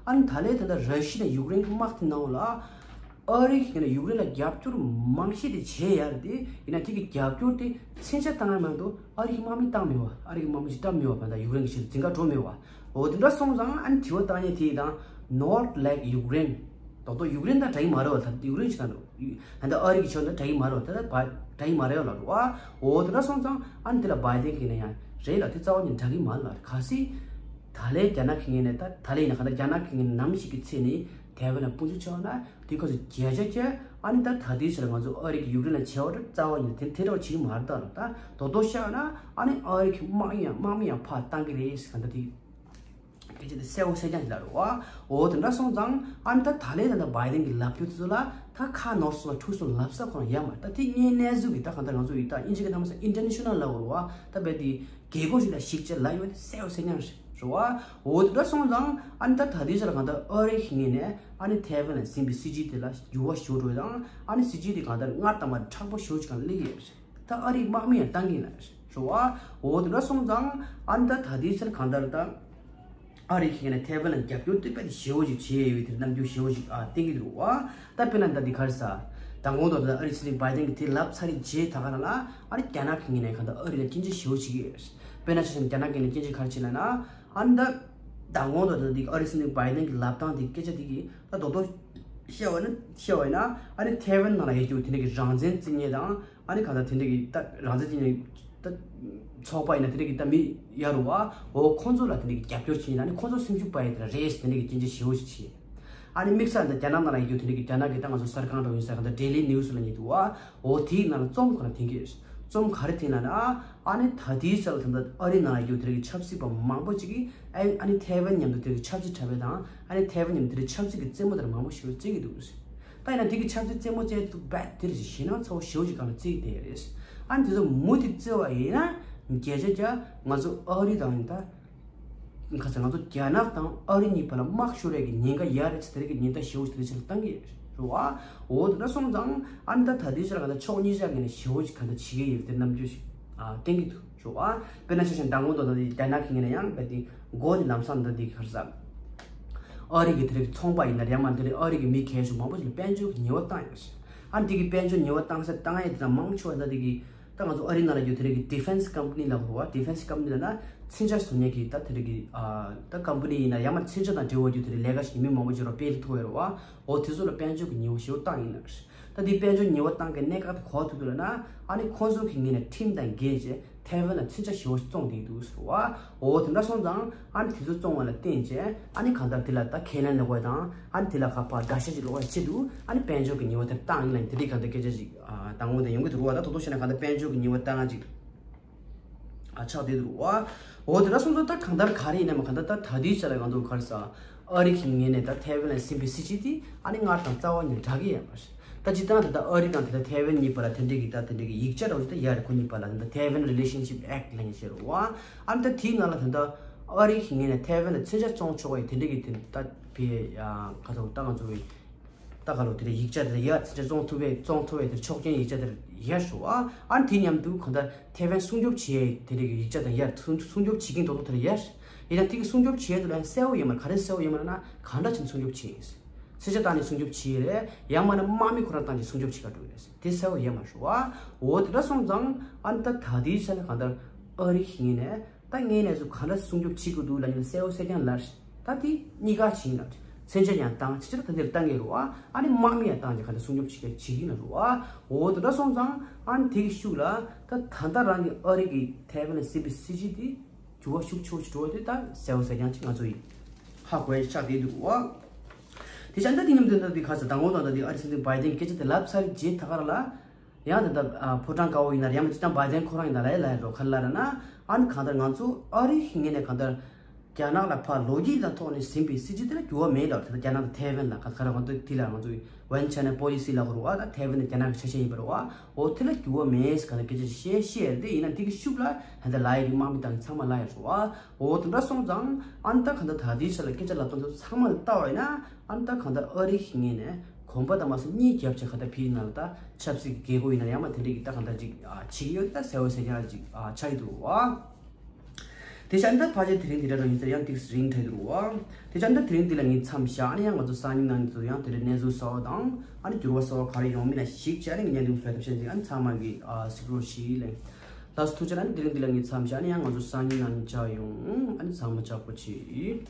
ཨ་ནི་ད་ལན་ད་ལྟ་ར་ཤི་ཡ་ཡུཀ་རེན་གྱི་དམག་དེ་ནང་ལ་ཨ་རི་ཁྱེད་ནས་ཡུཀ་རེན་ལ་རྒྱབ་སྐྱོར་མང་ཤས་དེ་བྱས་ཡ་རེད་དེ་ཡིན་ན་དེ་གི་རྒྱབ་སྐྱོར་དེ་མཚོན་ཆ་བཏང་ཡ་མ་གཏོགས་ཨ་རི་གི་དམག་མི་བཏང་མེད་བ། ཨ་རི་གི་དམག་མི་ཞིག་བཏང་མེད་བ། བ་ད་ཡུཀ་རེན་གྱི་ཆེད་དུ་འཛིང་ག་འགྲོ་མེད་བ། འོ་དེ་འདྲ་སོང་ཙང་ཨ་ནི་དྲི་བ་བཏང་ཡས་དེ་དང་North Lake Ukraine། རྡོག་རྡོག་ཡུཀ་རེན་དང་འདྲ་གི་མ་རེད་བ། ད་ཡུཀ་རེན་ཞིག་དང་ད་ལྟ་ཨ་རི་གི་ཆོས་དང་འདྲ་གི་མ་རེད་བ། ད་ལྟ་བ་འདྲ་གི་མ་རེད་བ་ལ་རུ་བ། འོ་དེ་འདྲ་སོང་ཙང་ཨ་ནི་དེ་ལ་བྷའི་ཌེན་གྱིས་ནས་ཡང་རེད་ལ་དེ་རྩ་བ་ནས་འདྲ་གི་མ་རེད་ལ། གལ་སྲིད་ད་ལན་རྒྱ་ནག་གི་ངོས་ནས་ད་ད་ལན་ཡིན་ན་ག་ད་རྒྱ་ནག་གི་ངོས་ནས་ནམ་ཞིག་གི་ཚེ་ནས་ཐའེ་ཝན་ལ་དཔུང་འཇུག་བྱས་པ་ན་དེ་ཁ་སུ་བརྒྱ་ཆ་བརྒྱ་ཨ་ནི་ད་ད་དེའི་ཕྱིར་ང་ཚོ་ཨ་རི་གི་ཡུཀ་རེན་ལ་བྱས་པ་འདྲ་རྩ་བ་ནས་དེ་དེ་འདྲ་བ་བྱེད་ཀྱི་མ་རེད་ད་ལ། ད་རྡོག་རྡོག་བཤད་ན་ཨ་ནི་ཨ་རི་གི་དམག་ཡང་དམག་མི་ཡང་ཕར་བཏང་གི་རེད་ཟེར་ག་ད་དེ། སྐད་ཆ་དེ་གསལ་པོ་གསལ་རྐྱང་ཞིག་ལབ་རེད་བ། འོ་དེ་འདྲ་སོང་ཙང་ཨ་ནི་ད་ད་ལན་ད་ལྟ་བྷའི་ཌེན་གྱི་ལབ་རྒྱུ་དེ་ཚོ་ལ་ད་ཁ་ནོར་སོང་ལ་འཁྲུག་སོང་ལབ་ས་ཁོ་རང་ཡ་མ་ད་དེ་ངའི་གནས་ཚུལ་གྱི་ད་གང་ལྟར་ང་ཚོ་ཡི་ད་ཨིན་ཇི་གི་ཐ་མ་ས་ཨིན་ཊར་ནེ་ཤ་ནལ་ལབ་རེད་བ། ད་བས་དེ་རྒྱལ་སྒོ་ཞིག་ལ་གཞིགས་བྱས་ལབ་ཡོད་དེ་གསལ་པོ་གསལ་རྐྱང་རེད་བ། འོ་དེ་འདྲ་སོང་ཙང་ཨ་ནི་ད་ད་དེའི་ཆར་གང་ལྟར་ཨ་རི་གི་ངོས་ནས་ཨ་ནི་ཐའེ་ཝན་ལ་ཟིན་པའི་སྲིད་ཇུས་དེ་ལ་འགྱུར་བ་ཞུགས་འགྲོ་ཡོད་དང་ཨ་ནི་སྲིད་ཇུས་དེ་གང་ལྟར་སྔར་དང་མ་མཁྲེགས་པོ་ཞུགས་ཅིག་གང་སླེབས་ཡོད་རེད། ད་ཨ་རིའི་དམག་མི་ཡང་བཏང་གི་ཡིན་ལ་རེད་བ། འོ་དེ་འདྲ་སོང་ཙང་ཨ་ནི་ད་ད་ལྟའི་ཆར་གང་ལྟར་ད་ཨ་རི་གིས་ནས་ཐའེ་ཝན་ལ་རྒྱབ་སྐྱོར་དེ་དཔེ་ཞེ་པོ་ཞིག་བྱས་ཡོད་དེ་རྣམ་འགྱུར་ཞེ་པོ་ཞིག་ཨ་བསྟན་གྱི་འདུག་བ། ད་དཔེར་ན་ད་འདི་ག་རེ་ཟ། མདང་དགོང་དུ་ད་ཨ་རི་སྲིད་འཛིན་བྷའི་ཌེན་གྱིས་དེ་ལབ་ཚར་རེད་རྗེས་ད་ག་ན་ལ་ཨ་རི་རྒྱ་ནག་གི་ངོས་ནས་གང་ལྟར་ཨ་རི་ལ་སྐྱོན་བརྗོད་ཞེ་པོ་ཞིག་ཡོད་རེད། དཔེར་ན་ཆ་བཞག་ན་རྒྱ་ནག་གི་ངོས་ནས་སྐྱོན་བརྗོད་ག་རེ་བྱས་ལབ་ན་ཨ་ནི་ད་མདང་དགོང་དུ་ད་འདི་ཨ་རི་སྲིད་འཛིན་བྷའི་ཌེན་གྱིས་ལབ་སྟངས་དེ་སྐད་ཆ་དེ་གི་ད་རྡོག་རྡོག་བཤད་པ་ན་བཤད་པ་ཡིན་ན་ཨ་ནི་ཐའེ་ཝན་ནང་ལ་ཡོད་རྒྱུ་དེ་འདྲ་གི་རང་བཙན་རྩིས་མཁན་དང་། ཨ་ནི་གང་ལྟར་དེ་འདྲ་གི་ད་རང་བཙན་ཅན་གྱི་ད་ཚོགས་པ་ཡིན་ན་དེ་འདྲ་གི་ད་མི་ཡ་རུ་བ་འོ་ཁོང་ཚོ་ལ་དེ་འདྲ་གི་རྒྱབ་སྐྱོར་བྱེད་ཡིན་ན་ཨ་ནི་ཁོང་ཚོ་སེམས་ཤུགས་སྤར་ཡ་དེ་འདྲ་རེད་ཟེར་དེ་འདྲ་གི་སྐྱོན་བརྗོད་ཞེ་པོ་ཞིག་བྱས། ཨ་ནི་དམིགས་བསལ་ད་རྒྱ་ནག་ནང་ལ་ཡོད་རྒྱུ་དེ་འདྲ་གི་རྒྱ་ནག་གི་ད་ང་ཚོ་གསར་ཁང་འདྲ་བོ་ཡིན་ས་གང་ལྟར་ཌེ་ལི་ནིའུ་སི་ལབ་མཁན་འདུག་བ། འོ་དེའི་ནང་ལ་རྩོམ་ཁོ་ན་འཐེན་གྱི་རེད། རྩོམ་ག་རེ་འཐེན་ལབ་ན་ཨ་ནི་ད་ལྟའི་ཆར་ལ་ད་ལྟ་ཨ་རི་ནང་ལ་ཡོད་དེ་འདྲ་གི་ཆབ་སྲིད་པ་མང་པོ་ཅིག་གིས་ཨ་ཨ་ནི་ཐའེ་ཝན་མཉམ་དུ་དེ་འདྲ་གི་ཆབ་སྲིད་འཁྲབ་པ་དང་ཨ་ནི་ཐའེ་ཝན་མཉམ་དུ་དེ་འདྲ་ཆབ་སྲིད་ཀྱི་རྩེད་མོ་དེ་འདྲ་མང་པོ་ཞིག་རྩེ་གི་འདུག་ཟེར། ད་ཡིན་ན་དེ་གི་ཆབ་སྲིད་རྩེད་མོ་རྩེ་དུས་རྦད་དེ་རེད་ཞེད་སྣང་ཚ་བོ་ཞེ་པོ་ཞིག་སྒང་ལ་རྩེ་གི་བསྡད་རེད། ཨ་ནི་དེ་ཚོ་མུ་མཐུད་རྩེ་བ་ཡིན་ན་བརྒྱ་ཆ་བརྒྱ་ང་ཚོ་ཨ་རི་དང་ཡིན་ད། ཁ་སང་ང་ཚོ་རྒྱ་ནག་དང་ཨ་རི་གཉིས་བར་ལ་དམག་ཤོར་ཡས་ཀྱི་ཉེན་ཁ་ཡོད་རེད་ཟེར་དེ་རིགས་ཀྱི་ཉེན་བརྡ་ཞེ་པོ་ཞིག་དེ་རིང་ཕྱིན་ལ་བཏང་གི་རེད་བ། འོ་དེ་འདྲ་སོང་ཙང་ཨ་ནི་ད་ད་ལྟའི་ཆར་ག་ད་ཕྱོགས་གཉིས་ཆ་གི་ནས་ཞེ་པོ་ཞིག་ག་ད་བྱེད་ཀྱི་ཡོད་དེ་རྣམ་འགྱུར་ཞིག་ཨ་བསྟན་གྱི་འདུག་རེད་བ། དཔེར་ན་ཆ་བཞག་ན་མདང་དགོང་དང་ད་རྒྱ་ནག་གི་ངོས་ནས་ཡང་རྦད་དེ་མགོ་ནས་ལམ་སང་ད་དེ་ག་རེ་ཟ། ཨ་རི་གི་དེ་རིགས་ཚོང་པ་ཡིན་ན་རེད་མ་དེ་རིགས་ཨ་རི་གི་མི་གལ་ཆེ་མང་པོ་ཞིག་ལ་དཔལ་འབྱོར་གྱི་ཉེས་པ་བཏང་ཡོད་རེད། ཨ་ནི་དེ་གི་དཔལ་འབྱོར་ཉེས་པ་བཏང་ས་བཏང་ཡས་དེ་དང་མང་ཆེ་བ་ད་དེ་གི་ད་ང་ཚོ་ཨ་རི་ནང་ལ་ཡོད་དེ་རིགས་ཀྱི་ཌི་ཕེན་སི་ཀམ་པ་ནི་ལབ་དགོས་པ། ཌི་ཕེན་སི་ཀམ་པ་ནི་ལབ་ན་མཚོན་ཆ་བཟོ་མཁན་གྱི་ད་དེ་རིགས་ཀྱི་ཨ་ད་ཀམ་པ་ནི་ཡིན་ན་ཡང་མ་མཚོན་ཆ་དང་འབྲེལ་བ་ཡོད་དེ་རིགས་ལས་ཀ་ཞིག་མི་མང་པོ་ཅིག་རོ་སྤེལ་ཐུབ་ཡོད་རེད་བ། འོ་དེ་ཚོ་ལ་དཔལ་འབྱོར་གྱི་ཉེས་པ་ཞེ་པོ་བཏང་ཡིན་ན་རེད། ད་དེ་དཔལ་འབྱོར་ཉེས་པ་བཏང་གི་གནད་འགག་དེ་གོ་ཐུབ་འདུག་ལབ་ན་ཨ་ནི་ཁོང་ཚོ་གི་ངོས་ནས་ཁྲིམས་དང་འགལ་བྱས་ཐའེ་ཝན་ལ་མཚོན་ཆ་ཞེ་པོ་ཞིག་བཙོང་བསྡད་འདུག་ཟེར་བ། འོ་དེ་འདྲ་སོང་ཙང་ཨ་ནི་དེ་ཚོ་བཙོང་བ་ལ་བརྟེན་བྱས་ཨ་ནི་གང་ལྟར་དེ་ལ་ད་ཁས་ལེན་ལོག་པ་དང་ཨ་ནི་དེ་ལ་ཁ་ཕར་དགྲ་ཤ་ཅིག་ལོག་པའི་ཆེད་དུ་ཨ་ནི་དཔལ་འབྱོར་གྱི་ཉེས་པ་དེ་བཏང་ཡིན་ལ་དེ་རིགས་གང་ལྟར་སྐད་ཆ་ཅིག་ཨ་དང་པོ་དེ་ཡོང་གི་འདུག་བ། ད་དོ་དོ་བྱས་ན་གང་ལྟར་དཔལ་འབྱོར་གྱི་ཉེས་པ་བཏང་ཅིག་ཨ་ཆགས་བསྡད་འདུག་བ། འོ་དེ་འདྲ་སོང་ཙང་ད་གང་ལྟར་ག་རེ་ཡིན་ན་མ་གང་ལྟར་ད་ད་དུས་ཆ་ལ་གང་འདུག་ག་རེ་ཟ། ཨ་རི་གི་ངོས་ནས་ད་ཐའེ་ཝན་ལ་ཟིན་པའི་སྲིད་ཇུས་དེ་ཨ་ནི་སྔར་དང་རྩ་བ་ཉིད་འདྲ་གི་ཡོད་མ་རེད། ད་སྤྱིར་བཏང་དེ་ད་ཨ་རི་དང་དེ་ད་ཐའེ་ཝན་གཉིས་བར་ལ་དེ་འདྲའི་གི་ད་དེ་འདྲའི་གི་ཡིག་ཆ་རང་ཞིག་ད་ཡོད་རེད། ཁོ་གཉིས་བར་ལ་དེ་ད་Taiwan Relationship Act ལབ་མཁན་ཞིག་རེད་བ། ཨ་ནི་ད་དེའི་ནང་ལ་དེ་ད་ཨ་རི་གི་ངོས་ནས་ཐའེ་ཝན་ལ་མཚོན་ཆ་བཙོང་ཆོག་པའི་དེ་འདྲའི་གི་དེ་ད་བི་ཡ་ག་ཚོད་ད་ང་ཚོ་གི་ད་ག་ལོ་དེ་འདྲའི་ཡིག་ཆ་དེ་ད་ཡོད། མཚོན་ཆ་བཙོང་ཐུབ་པའི་བཙོང་ཐུབ་པའི་དེ་ཆོག་མཆན་ཡིག་ཆ་དེ་ཡོད་རེད་བ། ཨ་ནི་དེ་མཉམ་དུ་གང་ལྟར་ཐའེ་ཝན་སྲུང་སྐྱོབ་བྱེད་ཡས་དེ་འདྲའི་གི་ཡིག་ཆ་དང་ཡར་སྲུང་སྲུང་སྐྱོབ་བྱེད་ཀྱིན་མདོག་མདོག་དེ་ལ་ཡར། ཡིན་ན་དེ་གི་སྲུང་སྐྱོབ་བྱེད་ཡས་དེ་ལ་ཡང་གསལ་བོ་ཡོད་མ་རེད། ག་རེ་གསལ་བོ་ཡོད་མ་རེད་ན་གང་འདྲ་བྱས་ནས་སྲུང་སྐྱོབ་བྱེད་ཡིན། མཚོན་ཆ་བཏང་ནས་སྲུང་སྐྱོབ་བྱེད་ཡས་རེད། ཡང་མིན་ན་དམག་མི་ཁོ་རང་བཏང་ནས་སྲུང་སྐྱོབ་བྱེད་ག་འགྲོ་གི་རེད། དེ་གསལ་བོ་ཡོད་མ་རེད་བ། འོ་དེ་འདྲ་སོང་ཙང་ཨ་ནི་ད་ད་ལྟའི་ཆ་ནས་གང་ལྟར་ཨ་རི་གི་ངོས་ནས་ད་ངས་ནས་ཚུར་གང་འདྲ་སྲུང་སྐྱོབ་བྱེད་དགོས་འདུག་ལབ་ཡིན་ན་གསལ་བོ་གསལ་རྐྱང་ལབ། ད་དེ་གཉིས་ཀ་བྱེད་ཡིན་ལབ། མཚོན་ཆ་ཡང་བཏང་། མཚོན་ཆ་ད་འདིར་བཏང་གི་རེད་བ། ཨ་ནི་དམག་མི་ཡང་བཏང་བྱས་གང་འདྲ་སྲུང་སྐྱོབ་བྱེད་ཀྱི་བྱེད་ཀྱི་ཡིན་ལབ་རེད་བ། འོ་དེ་འདྲ་སོང་ཙང་ཨ་ནི་དེ་གི་ཤུགས་ལ་ད་ད་ལྟ་རང་གི་ཨ་རི་གི་ཐའེ་ཝན་ལ་ཟིན་པའི་སྲིད་ཇུས་དེ་འགྱུར་བ་ཤུགས་ཆེ་བོ་ཞིག་འགྲོ་བ་དེ་ད་གསལ་བོ་གསལ་རྐྱང་ཅིག་ང་ཚོ་ཡིས་ཧ་གོ་ཡ་ཆགས་བསྡད་འདུག་བ། དེ་ཆ་ད་དེ་མཉམ་དུ་ད་དེ་ཁ་ས་དང་པོ་དང་ད་དེ་ཨ་རི་སྲིད་འཛིན་བྷའི་ཌེན་སྐད་ཆ་དེ་ལབ་ཚར་རྗེས་ད་ག་རང་ལ་ཡང་དེ་ད་ཕོ་བྲང་དཀར་པོ་ཡིན་ན་རེད། ཡང་མིན་སྤྱིར་བཏང་བྷའི་ཌེན་ཁོ་རང་ཡིན་ན་ལབ་ཡ་ལབ་ཡ་རོ་ཁ་ལ་ར་ན་ཨ་ནི་གང་ལྟར་ང་ཚོ་ཨ་རི་གི་ངོས་ནས་གང་ལྟར་རྒྱ་ནག་ལ་ཕར་ལོ་རྒྱུས་ལ་ཐོག་ནས་ཟིན་པའི་སྲིད་ཇུས་དེ་ལ་འགྱུར་བ་མེད་ལབ། དེ་ལ་རྒྱ་ནག་དང་ཐའེ་ཝན་ལ་ག་ག་ར་ང་ཚོ་དེ་ལ་ང་ཚོ་One China Policy ལབ་དགོས་རེད་བ། ད་ཐའེ་ཝན་ནི་རྒྱ་ནག་གི་ཆ་ཤས་ཡིན་པ་རེད་བ། འོ་དེ་ལ་འགྱུར་བ་མེད་ཟེར་ག་ལ་སྐད་ཆ་བཤད་བཤད་རེད། དེ་ཡིན་ན་དེ་གི་ཤུགས་ལ་ད་ལྟ་ལབ་ཡ་རེད། དམག་མི་དང་ཚང་མ་ལབ་ཡ་རེད་བ། འོ་དེ་འདྲ་སོང་ཙང་ཨ་ནི་ད་ག་ད་ད་དེའི་ཆ་ལ་སྐད་ཆ་ལབ་སྟངས་དེ་ཚང་མ་ལ་བལྟ་བ་ཡིན་ན་ཨ་ནི་ད་ག་ད་ཨ་རི་གི་ངོས་ནས་གོམ་པ་དང་མ་སོང་གཉིས་བརྒྱབ་བྱས་ག་ད་ཕི་ནང་ལ་ད་ཆབ་སྲིད་ཀྱི་རྒྱལ་སྒོ་ཡིན་ན་ཡང་མ་དེ་འདྲ་གི་ད་ག་ད་ཅིག་བྱེད་ཀྱི་ཡོད། ད་གསལ་བོ་གསལ་རྐྱང་ཅིག་ཆགས་ཀྱི་འདུག་བ། དེ་བྱས་ད་ཕལ་ཆེར་དེ་རིང་འདི་འདྲ་རང་ཡིན་ཟེར། ཡང་ཏིག་རིང་ཐལ་འདུག་བ། དེ་བྱས་ད་དེ་རིང་འདི་ལ་ངས་མཚམས་བཞག་ཨ་ནི་ཡང་ང་ཚོ་སང་ཉིན་གནངས་ཉིན་ཚོ་ཡང་དེ་འདྲའི་གནས་ཚུལ་གསར་བ་དང་ཨ་ནི་འགྱུར་བ་གསར་བ་ག་རེ་ཡོང་མིན་ལ་གཞིགས་བྱས་ཨ་ནི་ངས་བརྙན་ཐུང་བཟོས་ཐབས་བྱས་ཅིག་ཨ་ནི་ཚང་མ་གི་ཨ་གཟིགས་རོགས་ཞུ་ལེ། ལགས་སོ་ཐུགས་རྗེ་ཆེ། ཨ་ནི་དེ་རིང་འདི་ལ་ངས་མཚམས་བཞག་ཨ་ནི་ཡང་ང་ཚོ་སང་ཉིན་གནངས་ཉིན་མཇལ་ཡོང་། ཨ་ནི་ཚང་མ་ཅག་པོ་བྱེད།